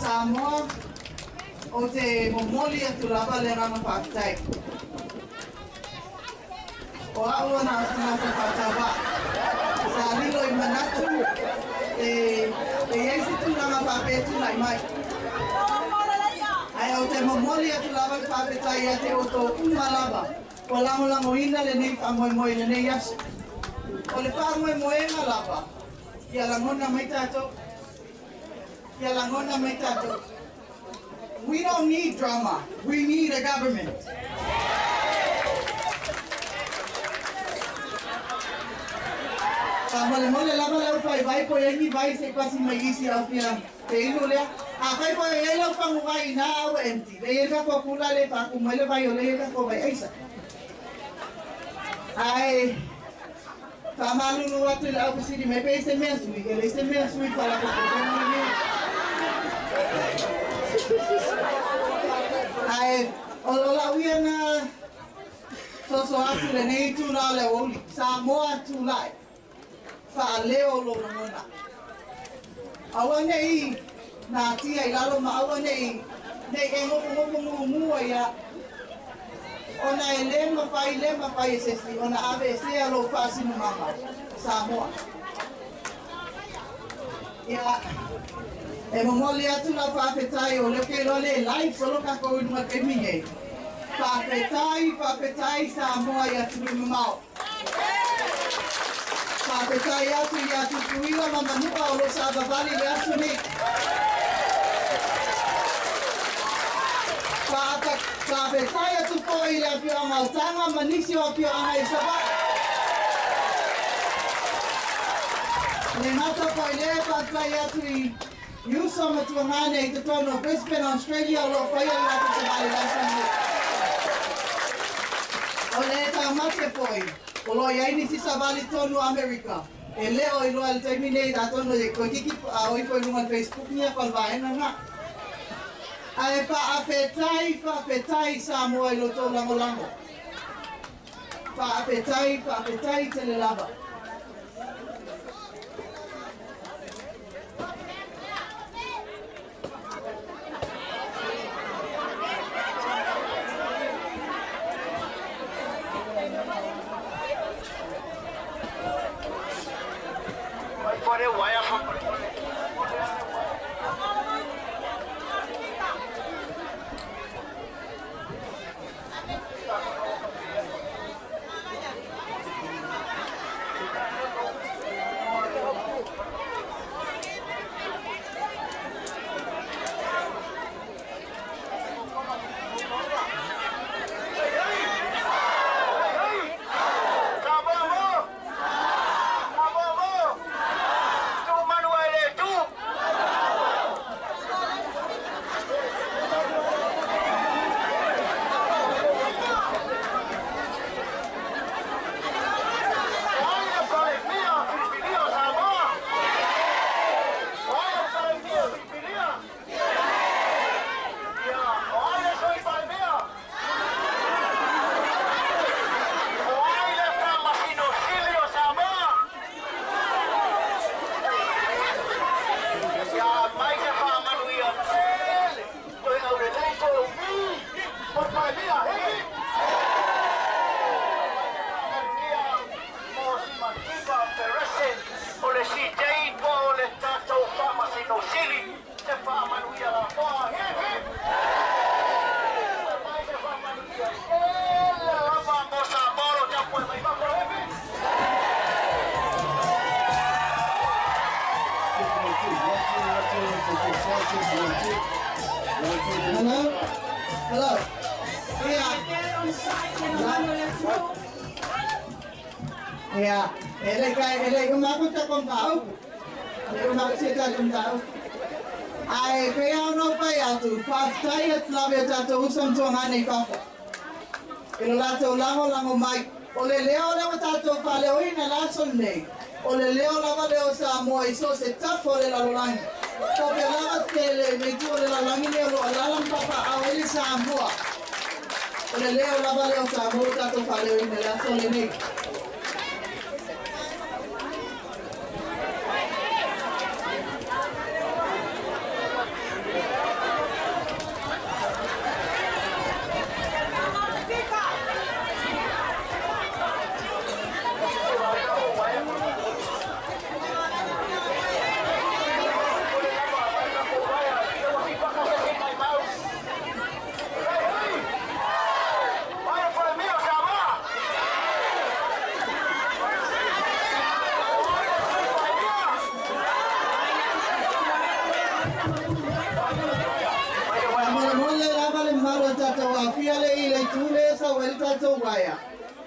Samoa o te momoli atu lava le ranga whākitai. O au ana o tangata whātawa. Sa lilo i manatu e iai se tūranga whāpē tūnai mai. Ai o te momoli atu lava le whāpetai a te o tō uma lava. O langolango ina le nei whamoemoe le nei aso. O le whamoemoenga lava. Ia langona mai tātou. Ia langona mai tātou. We don't need drama. We need a government. Ka mole mole lava lau fai vai po yangi vai se kwasi mai isi au fia te inu lea. A kai po e lau fangu vai na au empty. Le ye ka ko kula le fa ku mai le vai o le ye ka ko vai aisa. Ai fa malulu atu le au siri mai pe se mea sui. Ele se mea sui pa la ko ko. Ai o la uia na soso atu le nei tū la le oli. Samoa tū lai. Whaaleo lo ngona. Aua nei nā tia i lalo ma aua nei nei e ngofu ngofu ngu mua ia. Ona e le mawhai e sesi. Ona ave e sea lo whaasinu mama. Samoa. Ia e momoli atu la whaafetai o leo ke loa le live solo kako inua kemi nei. Whaafetai, whaafetai Samoa i atu mamao. Whaafetai atu i atu tuila ma manua o lo savavali le atu nei. Whaafetai atu po i le apio anga ma nisi o apio anga i sava. Le ngata po i le whaafetai atu i Yuso matuangane i te tono Brisbane, Australia o lo whaia le atu te mali lasa nei. O le taumate poi, o lo iai nisi savali tonu Amerika. E leo i loa le taimi nei da tono e koe kiki a oi foi lunga Facebook nia palvaena ngā. Ae whaafetai, whaafetai Samoa i lo tō langolango. Whaafetai, whaafetai te le lava. Lava mo Samoa o tapu e mai fafo evi. Hello? Hello? Ia. Ia, e le kai e le uma ko ta kon tau. E uma se ta kon tau. Ai pe au no pai atu, faafetai atu lava ia tatou uso ma tuagana i fafo. I lo latou lagolago mai, o le leo lea ua tatou faaleoina le aso lenei. O le leo lava lea o Samoa i so o se tafa o le lalolagi. Faapea lava tele le itu o le lalolagi nei o lo o alaala ma papaao ai le Samoa. O le leo lava lea o Samoa ua tatou faaleoina i le aso lenei. Faamolemole lava le mamalu o tatou aofia le i le itu lea e sau ai le tatou uaea.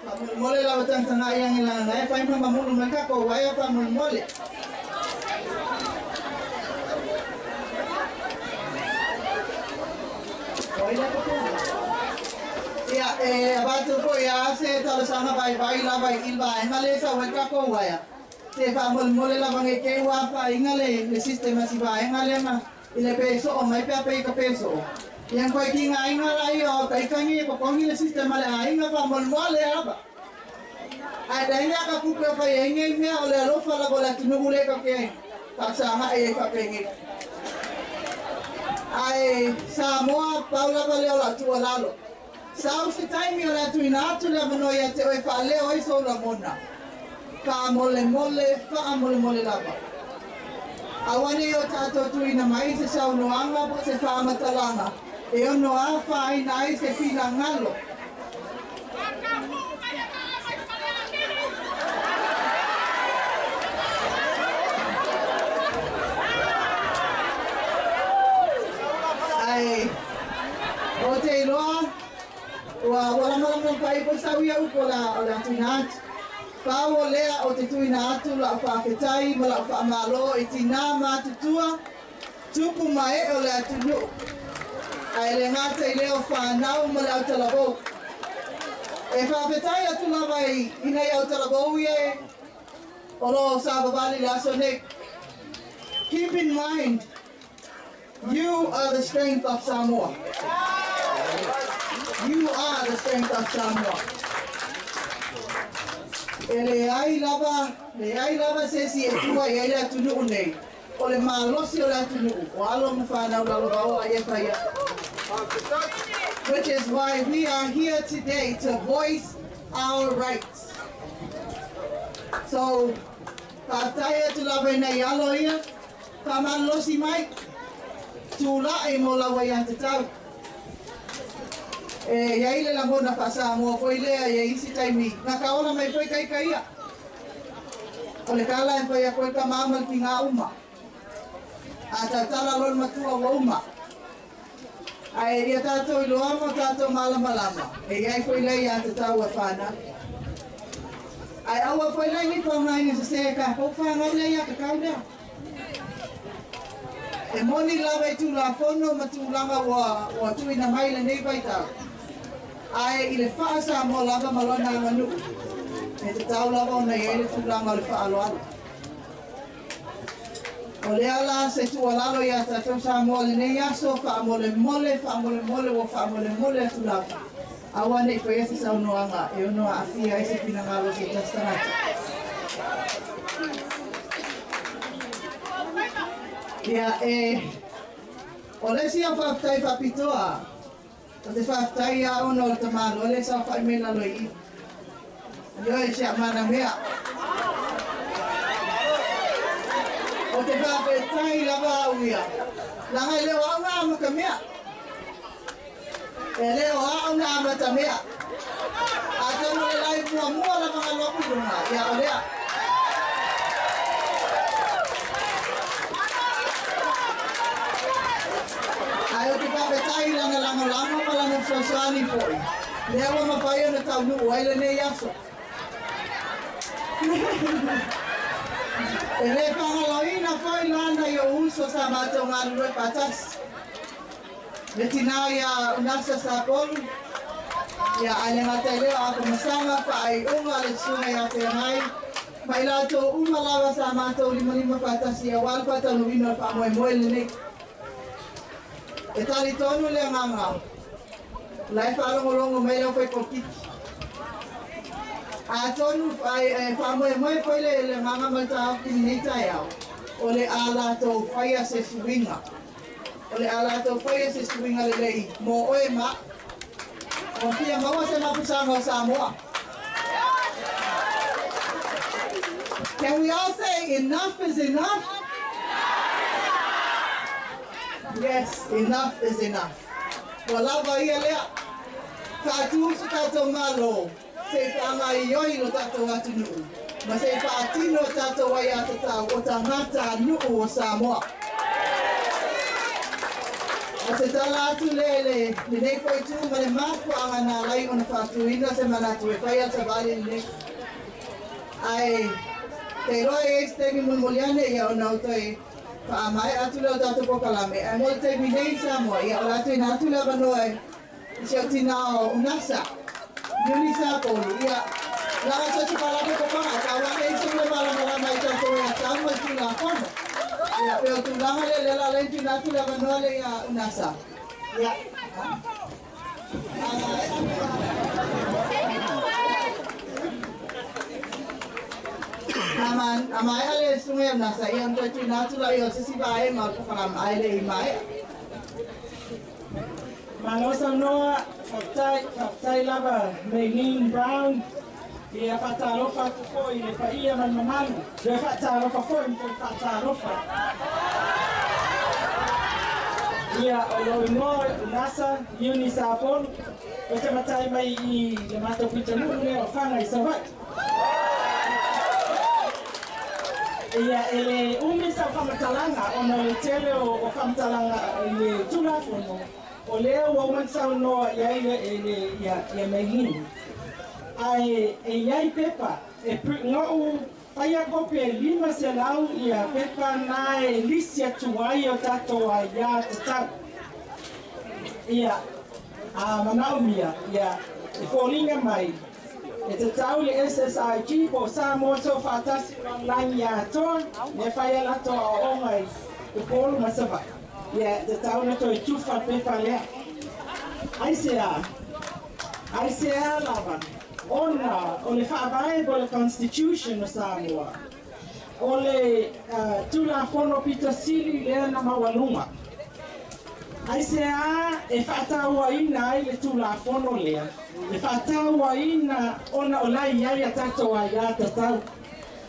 Faamolemole lava tagatagai age e fai ma mamulu mai takou uaea faamolemole. Ia, e avatu foi a se talosaga vaivai lava i i le vaega lea e sau ai le takou uaea. Se faamolemole lava ge ke ua afaaiga le system a si vaega lea ma i le pesoo mai pe a pei ka pesoo. Ia koe ki ngā inga lai o taitangi e kokongi le system a le aiga faamolemole lava. Ae tainga ka kupe o fai ai nei mea o le alofa lava o le atunuu le ka ke ai. Faasaga ai faapengi. Ae Samoa pau lava lea o lau tuualalo. Sau se taimi o le atuina atu le avanoa ia te oe faaleo ai sou lagona. Faamolemole, faamolemole lava. Aua nei o tatou tuuina mai se saunoaga po o se faamatalaga e ono afaina ai se finagalo. Ae ou te iloa ua ua lamalama fai foi sau ia upu o le o le atuina atu. Pau o lea o te tuuina atu lau faafetai ma lau faamalo i tinā matutua, tupu ma ee o le atunuu, ae le gata i lea o whanau ma le autalavou. E faafetai atu lava i i nai autalavou ia e o lo o savavali i le aso nei. Keep in mind, you are the strength of Samoa. You are the strength of Samoa. E leai lava, leai lava se isi e tua i ai le atunuu nei. O le malosi o le atunuu, o alo ma whanau lalovaoa i e whaia. Which is why we are here today to voice our rights. So, faafetai atu lava i nai alo ia, faamalolosi mai, tulai mo lau aiatatau. E iai le lagona faasamoa foi lea i isi taimi, na ka ola mai foi taika ia. O le tala e fai atu ai tamā ma le tigā uma. A tautala loa le matua ua uma. Ae ia tatou iloa ma o tatou malamalama, e iai foi lea aiatatau a fanau. Ae aua foi la nei faaaogaina sesē e tatou fanau le aiatatau lea. E moni lava i Tulafono ma tulaga ua tuuina mai i lenei vaitau, ae i le faa-Samoa lava ma lona aganuu, e tatau lava ona i ai le tulaga o le faaaloalo. O lea la se tuualalo iā tatou Samoa i lenei aso, faamolemole, faamolemole, ua faamolemole atu lava, aua ne i faia se saunoaga e ono aafia ai se finagalo o se tasi tagata. Ia, e, o le isi au faafetai faapitoa, o te faafetai ia ona o le tamaloa lea e saofai mai lalo i i. Ioe, si a mana mea. O te faafetai lava au ia, leaga e le o au na amata mea. E le o a o na amatamea. Atonu le lai muamua lava na alu aku i luga, ia o lea. Ae ou te faafetai i lana lagolago ma lana fesoasoani foi, lea ua mafai ona taunuu ai lenei aso. E le faagaloina foi la nai ou uso sa matou galulue faatasi. Le tinā iā Unasa Sapolu, ia ae le gata i lea o Afamasaga, faaiuga a le Susuga ia Feagai, ma i latou uma lava sa matou limalima faatasi aua le faataunuuina o le faamoemoe lenei. E talitonu le agaga, o la e faalogologo mai le aufai-polokiki. Atonu e faamoemoe foi le agaga ma le taofi i lenei taeao, o le a latou faia se suiga. O le a latou faia se suiga lelei mo oe ma ua fia maua se mapusaga o Samoa. Can we all say enough is enough? Yes, enough is enough. Ua lava ia lea. Faatū so tatou Malo, se i faagaoioi lo tatou atunuu, ma se i faatino tatou aiatatau o tagata nuu o Samoa. O se tala atu lea i lenei foi itu ma le mafuaaga na ala ai ona faatuina se manatu e fai a le savali lenei. Ae te iloa e i ai se taimi mulimuli ane ia ona ou toe faamaea atu lea o le tatou polokalame. Ae mo le taimi nei i Samoa, ia o le a tuuina atu le avanoa i si au tinā o Unasa, Iuni Sapolu, ia, laga so se faalapotopotoga, taua ane ai se mea malamalama i tatou aiatatau ma le Tulafono. Ia, pei o tulaga lea, lea la ala ai ona tuuina atu le avanoa lea ia Unasa. Ia. A maea le susuga ia Unasa, ia ona toe tuuina atu lea o se isi vaega o le polokalame, ae le i maea. Malo saunoa, faafetai, faafetai lava Maylene Brown. Ia faatalofa atu foi i le paia ma le mamalu. Toe faatalofa foi ma toe faatalofa. Ia, o lou igoa o Nasa Iuni Sapolu, ou te matai mai i le matou pitonuu lea o Faga i Savaii. Ia, e le umi sau faamatalaga ona o le tele o faamatalaga i le Tulafono, o lea ua uma ona saunoa i ai ia Maylene. Ae e i ai pepa e noʻu faia kopi e 500 ia pepa na e lisi atu ai o tatou aiā tatau. Ia, a manaomia, ia, e foliga mai e tatau le SSIG po o Samoa Soofaatasi o Lalolagi Atoa mea fai a latou aoaoga i Upolu ma Savaii. Ia, e tatau ona toe tufa le pepa lea. Aisea? Aisea lava? Ona o le Faavae po o le Constitution o Samoa, o le Tulafono pito sili lea na maualuga. Aisea e faatauaina ai le Tulafono lea? E faatauaina ona o la e i ai a tatou aiatatau.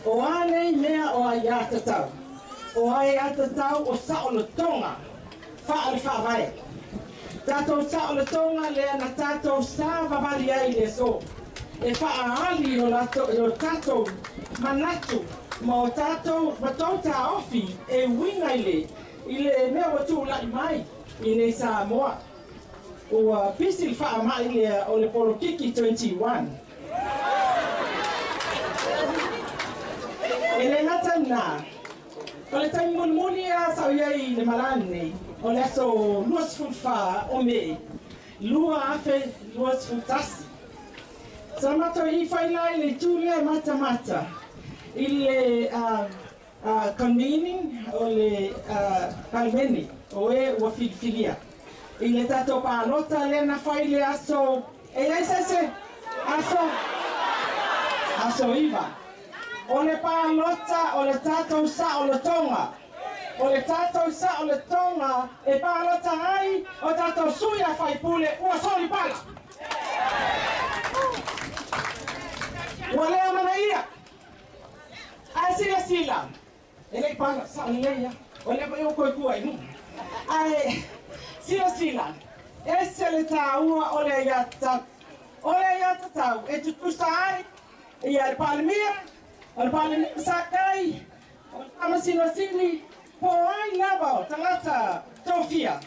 O a nei mea o aiatatau? O aiatatau o saolotoga faale-faavae. Tatou saolotoga lea na tatou savavali ai i le aso, e faaali i lo tatou manatu ma o tatou ma tou taofi e uiga i le mea ua tulai mai i nei Samoa. Ua pisi le faamai lea o le polokiki 21. E le gata i lena, o le taimi mulimuli lava sa ou i ai i le malā lenei, o le aso 24 o Me 2021. Sa matou ifai la i le itu lea e matamata i le convening o le Palemene o e ua filifilia i le tatou palota lea na fai i le aso, e i ai se isi aso? Aso 9. O le palota o le tatou saolotoga. O le tatou saolotoga e palota ai o tatou sui a faipule ua solipala. Ua le amanaia. Ae silasila, e le i pala sao lelei lava, o lea foi ua toe tua i luga. Ae silasila, Ese le tāua o le aiatatau. O le aiatatau e tutusa ai ia le Palemia, o le Palemia Sakai, o le Faamasino Sili, po o ai lava o tagata tofia.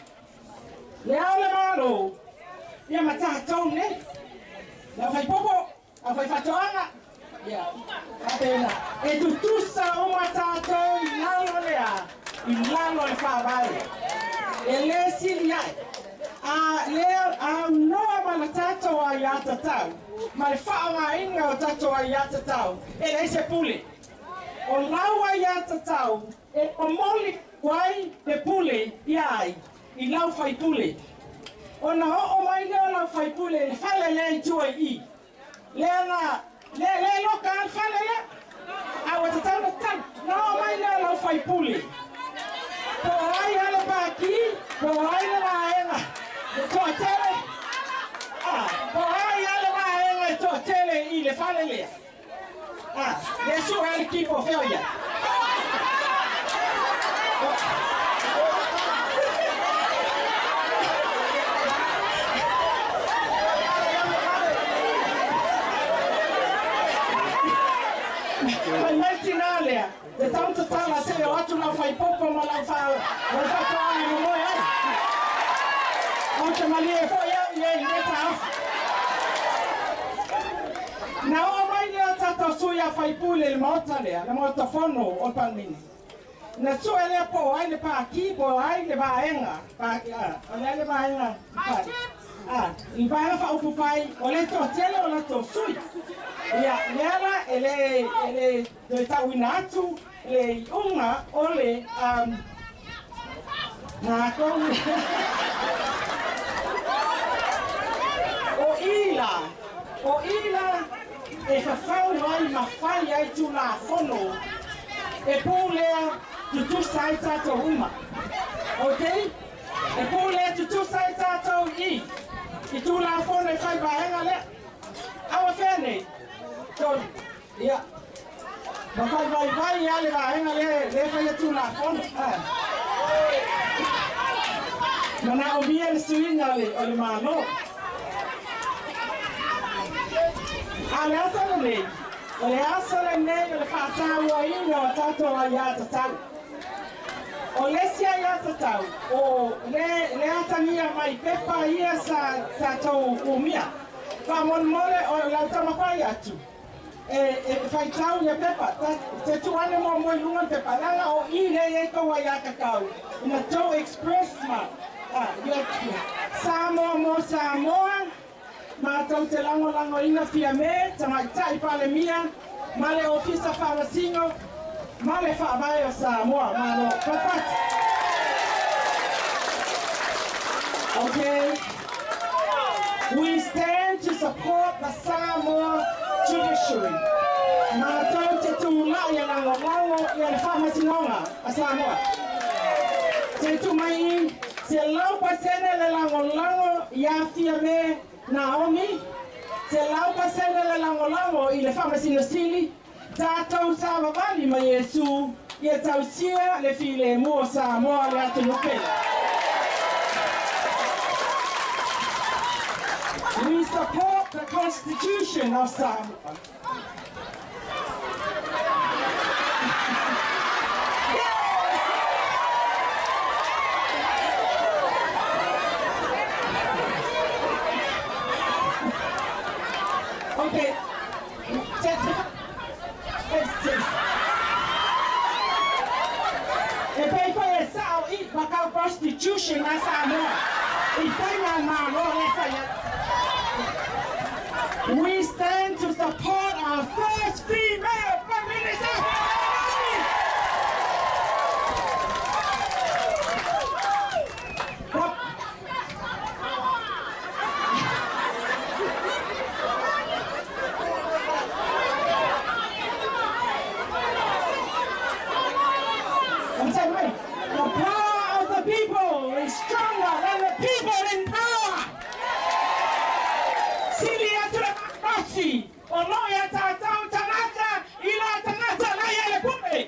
Le ao le Malo, ia ma tatou nei. Le aufaipopo, aufaifaatoaga, ia, faapena. E tutusa uma tatou i lalo lea, i lalo o le Faavae. E lē sili ae. A lea aunoa ma le tatou aiatatau, ma le faaaogaina o tatou aiatatau, e leai se pule. O lau aiatatau e momoli ai le pule ia ai i lau faipule. Ona oo mai lea o lau faipule i le fale lea i tua i i. Lea na, lea, lea loka lava le fale lea. A ua tatau ona tatala. Na oo mai lea o lau faipule. Po o ai lava le pati, po o ai le vaega e toatele, a, po o ai lava le vaega e toatele i le fale lea. A, lea sue ai le ki po o fea o i ai. Fai mai le tinā lea, te tau tatala se o atu lau faipopo ma lau faatoaga e momoe ai. Ou te malie foi au i ai i lenei taofi. Na oo mai lea o tatou sui a faipule i le Maota lea, le Maota Fono o le Palemene. Na sue lea po o ai le pati, po o ai le vaega, o le ai le vaega, le vaega faaupufai, o le toatele o latou sui. Ia, lea la e le, e le toe tauina atu le iuga o le, matou o i la, o i la e fafau ai ma fai ai Tulafono e pulea tutusa ai tatou uma. Ok? E pulea tutusa ai tatou i i Tulafono e fai vaega lea. Aua fea nei? Tolu. Ia. Ma fai vaivai lava le vaega lea lea e faia Tulafono. Manaomia le suiga o le Malo. A o le aso lenei, o le aso lenei o le faatauaina o tatou aiatatau. O le isi aiatatau, o le le atagia mai pepa ia sa tatou umia. Faamolemole o lau taumafai atu e e faitau ia pepa, te tuu ane muamua i luga le pepa, leaga o i lea e i ai tou aiatatau ina tou express ma Samoa mo Samoa. Matou te lagolagoina Fiame, Tamaitai Palemia ma le Ofisa Faamasino ma le Faavae o Samoa. Malo papati. Okay. We stand to support the Samoa Judiciary. Matou te tulai e lagolago ia le Faamasinoga a Samoa. Se tu mai i 100% le lagolago ia Fiame Naomi, 100% le lagolago i le Faamasino Sili, tatou savavali ma Iesu ia tausia le filemu o Samoa le atunuu pele. We support the Constitution of Samoa. Okay. E pei foi e sao i ma kau Constitution a Samoa. I fai ngā Malo le fai. We stand to support our first female Prime Minister. I'm saying, wait, the power of the people is stronger than the people in power. Sili atu le malosi o lo ia tatou tagata i la tagata la ia le pule.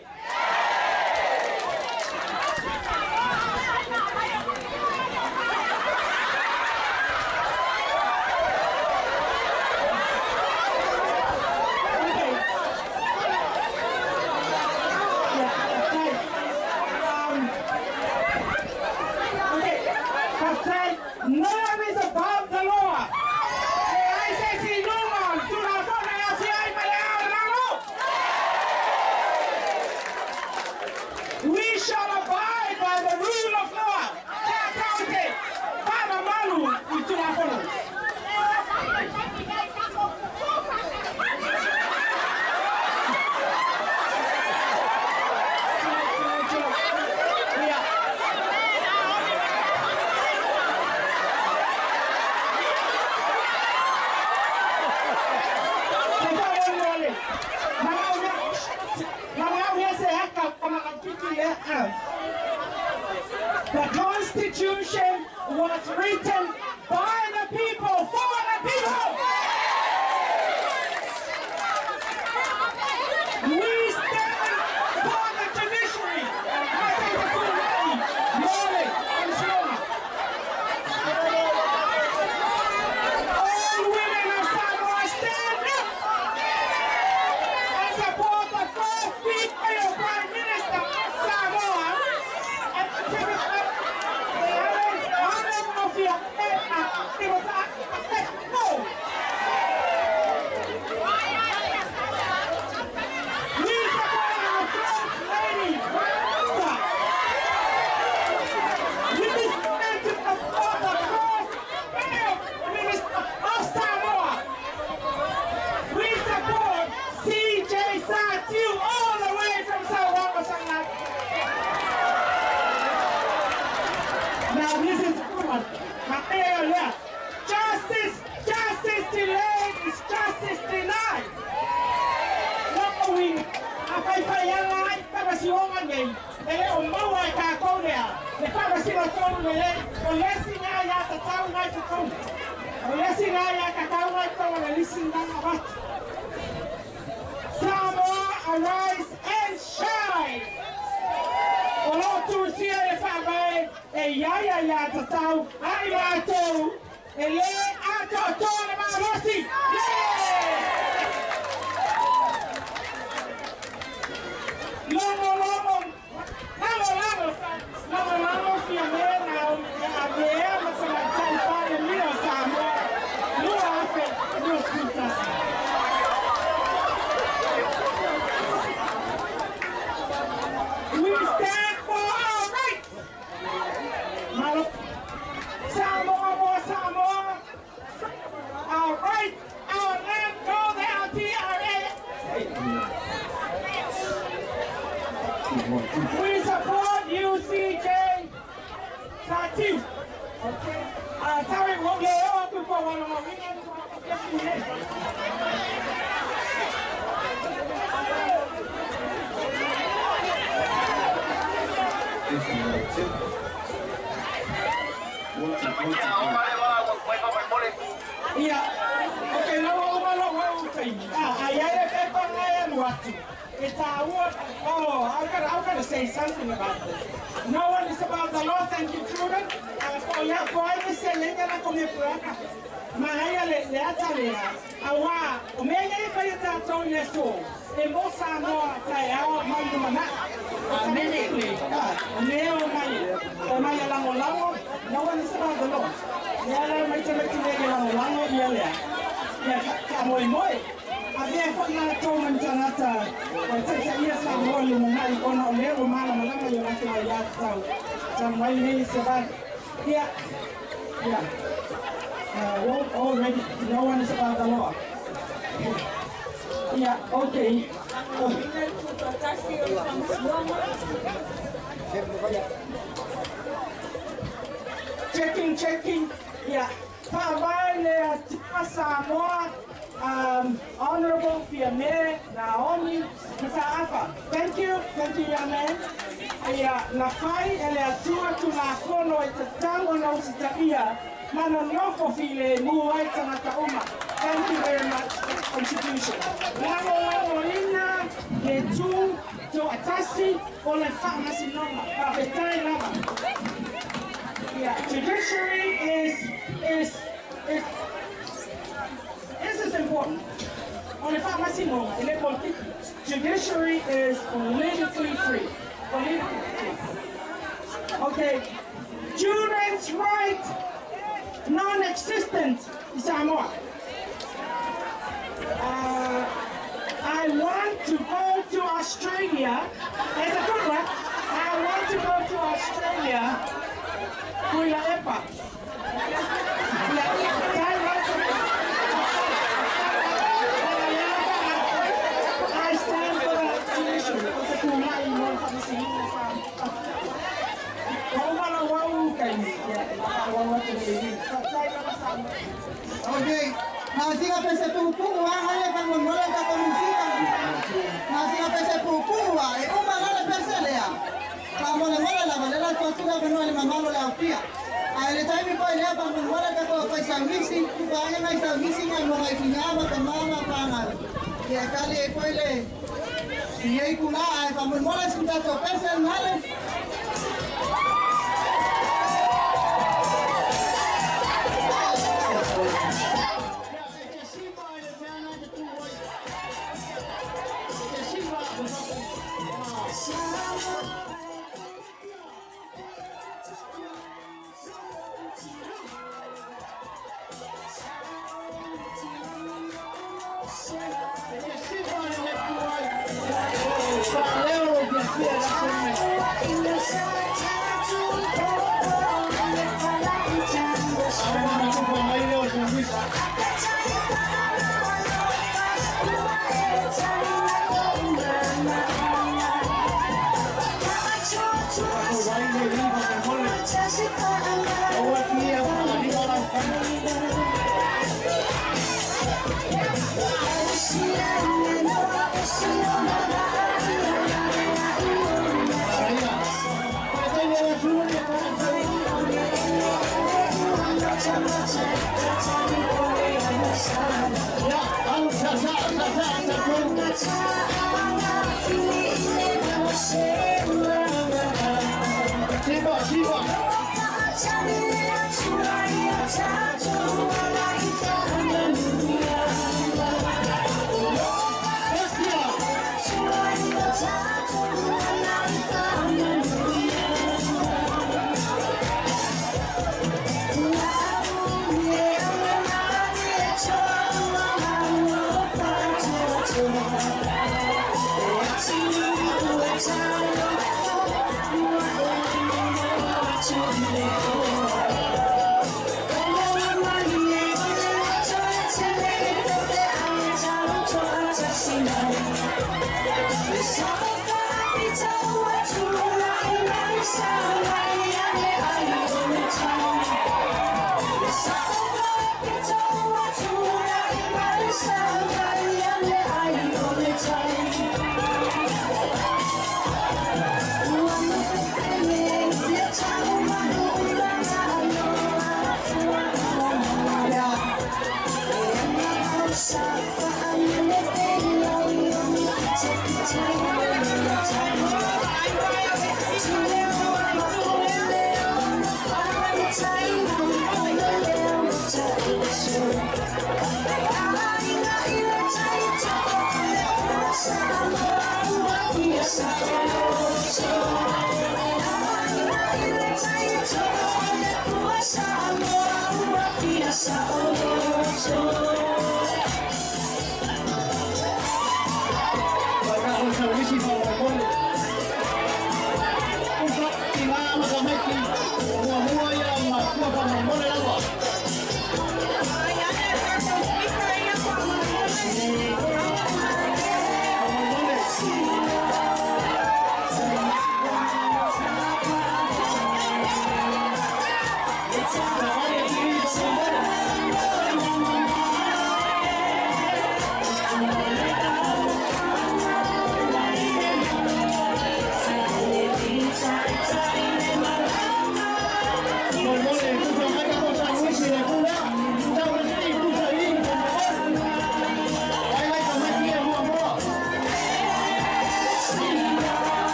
isi na avatu. Samoa, arise and shine! O lo tusia le whaavae e iaia ia tatau ai mātou e le atoatoa le malosi. Yeah! Logo logo, lago lago, lago lago fia me na a mea ma se matai pare mia Samoa. Lua afe, lua skutasi. We stand for our rights. Malo. Samoa, mo Samoa. Our rights, our land, go the LTRA. We support UCJ Satu. Okay. Sorry, well, yeah, for one more. Ia, okay, na wa uma lo wa u tai. Ah, ai ai e pa ngai alu atu. It's our oh, I gotta say something about this. No one is about the law. Thank you, children. Ya ko ai se lenga na ko me puraka. Ma ai le le ata le awa o me ngai fa ya ta to le so. E mo sa no ta ya o mai no mana. Amen. O me o mai. O mai lango lango. No one is about the law. Ya le mai te mai te le lango lango ia le. Ya ka moi moi. A mea foi na tō man tangata o taita ia sa moa le manai ona o lea o mana malanga i o latou ai ia tatau. Sa mai nei se vai. Yeah. Yeah. Already, no one is about the law. Yeah, okay. Checking, checking. Yeah. Whaavae le atua Samoa. Honorable Fiame Naomi Mataafa. Thank you, young man. Ia na fai ele atua tulafono e tatau ona usitaia mana nofo file mu ai tangata uma. Thank you very much contribution. Lago lago ina le tu to atasi o le whaamasinoga. Whawhetai lava. Yeah, judiciary is this is important. On the whaamasinoga, ele politiki. Judiciary is politically free. Politically free. Okay. Children's right non-existent in Samoa. I want to go to Australia. That's a good one. I want to go to Australia. Kuila epa. I stand for the judiciary. Okay. Nasi ka pese pupu wa hale ka ngola ka komusika. Nasi ka pese pupu wa e uma la pese lea. Ka mola mola la valela to tu ka no le mamalo la pia. A le taimi ko le pa ngola ka ko fa sa misi ku ba ngai sa misi ngai mo ngai pinyama ka mama pa ngai. Ya kali e ko le si ei kula ai pa mola escuta to pese nale. Yeah. Siva, siva. Thank you.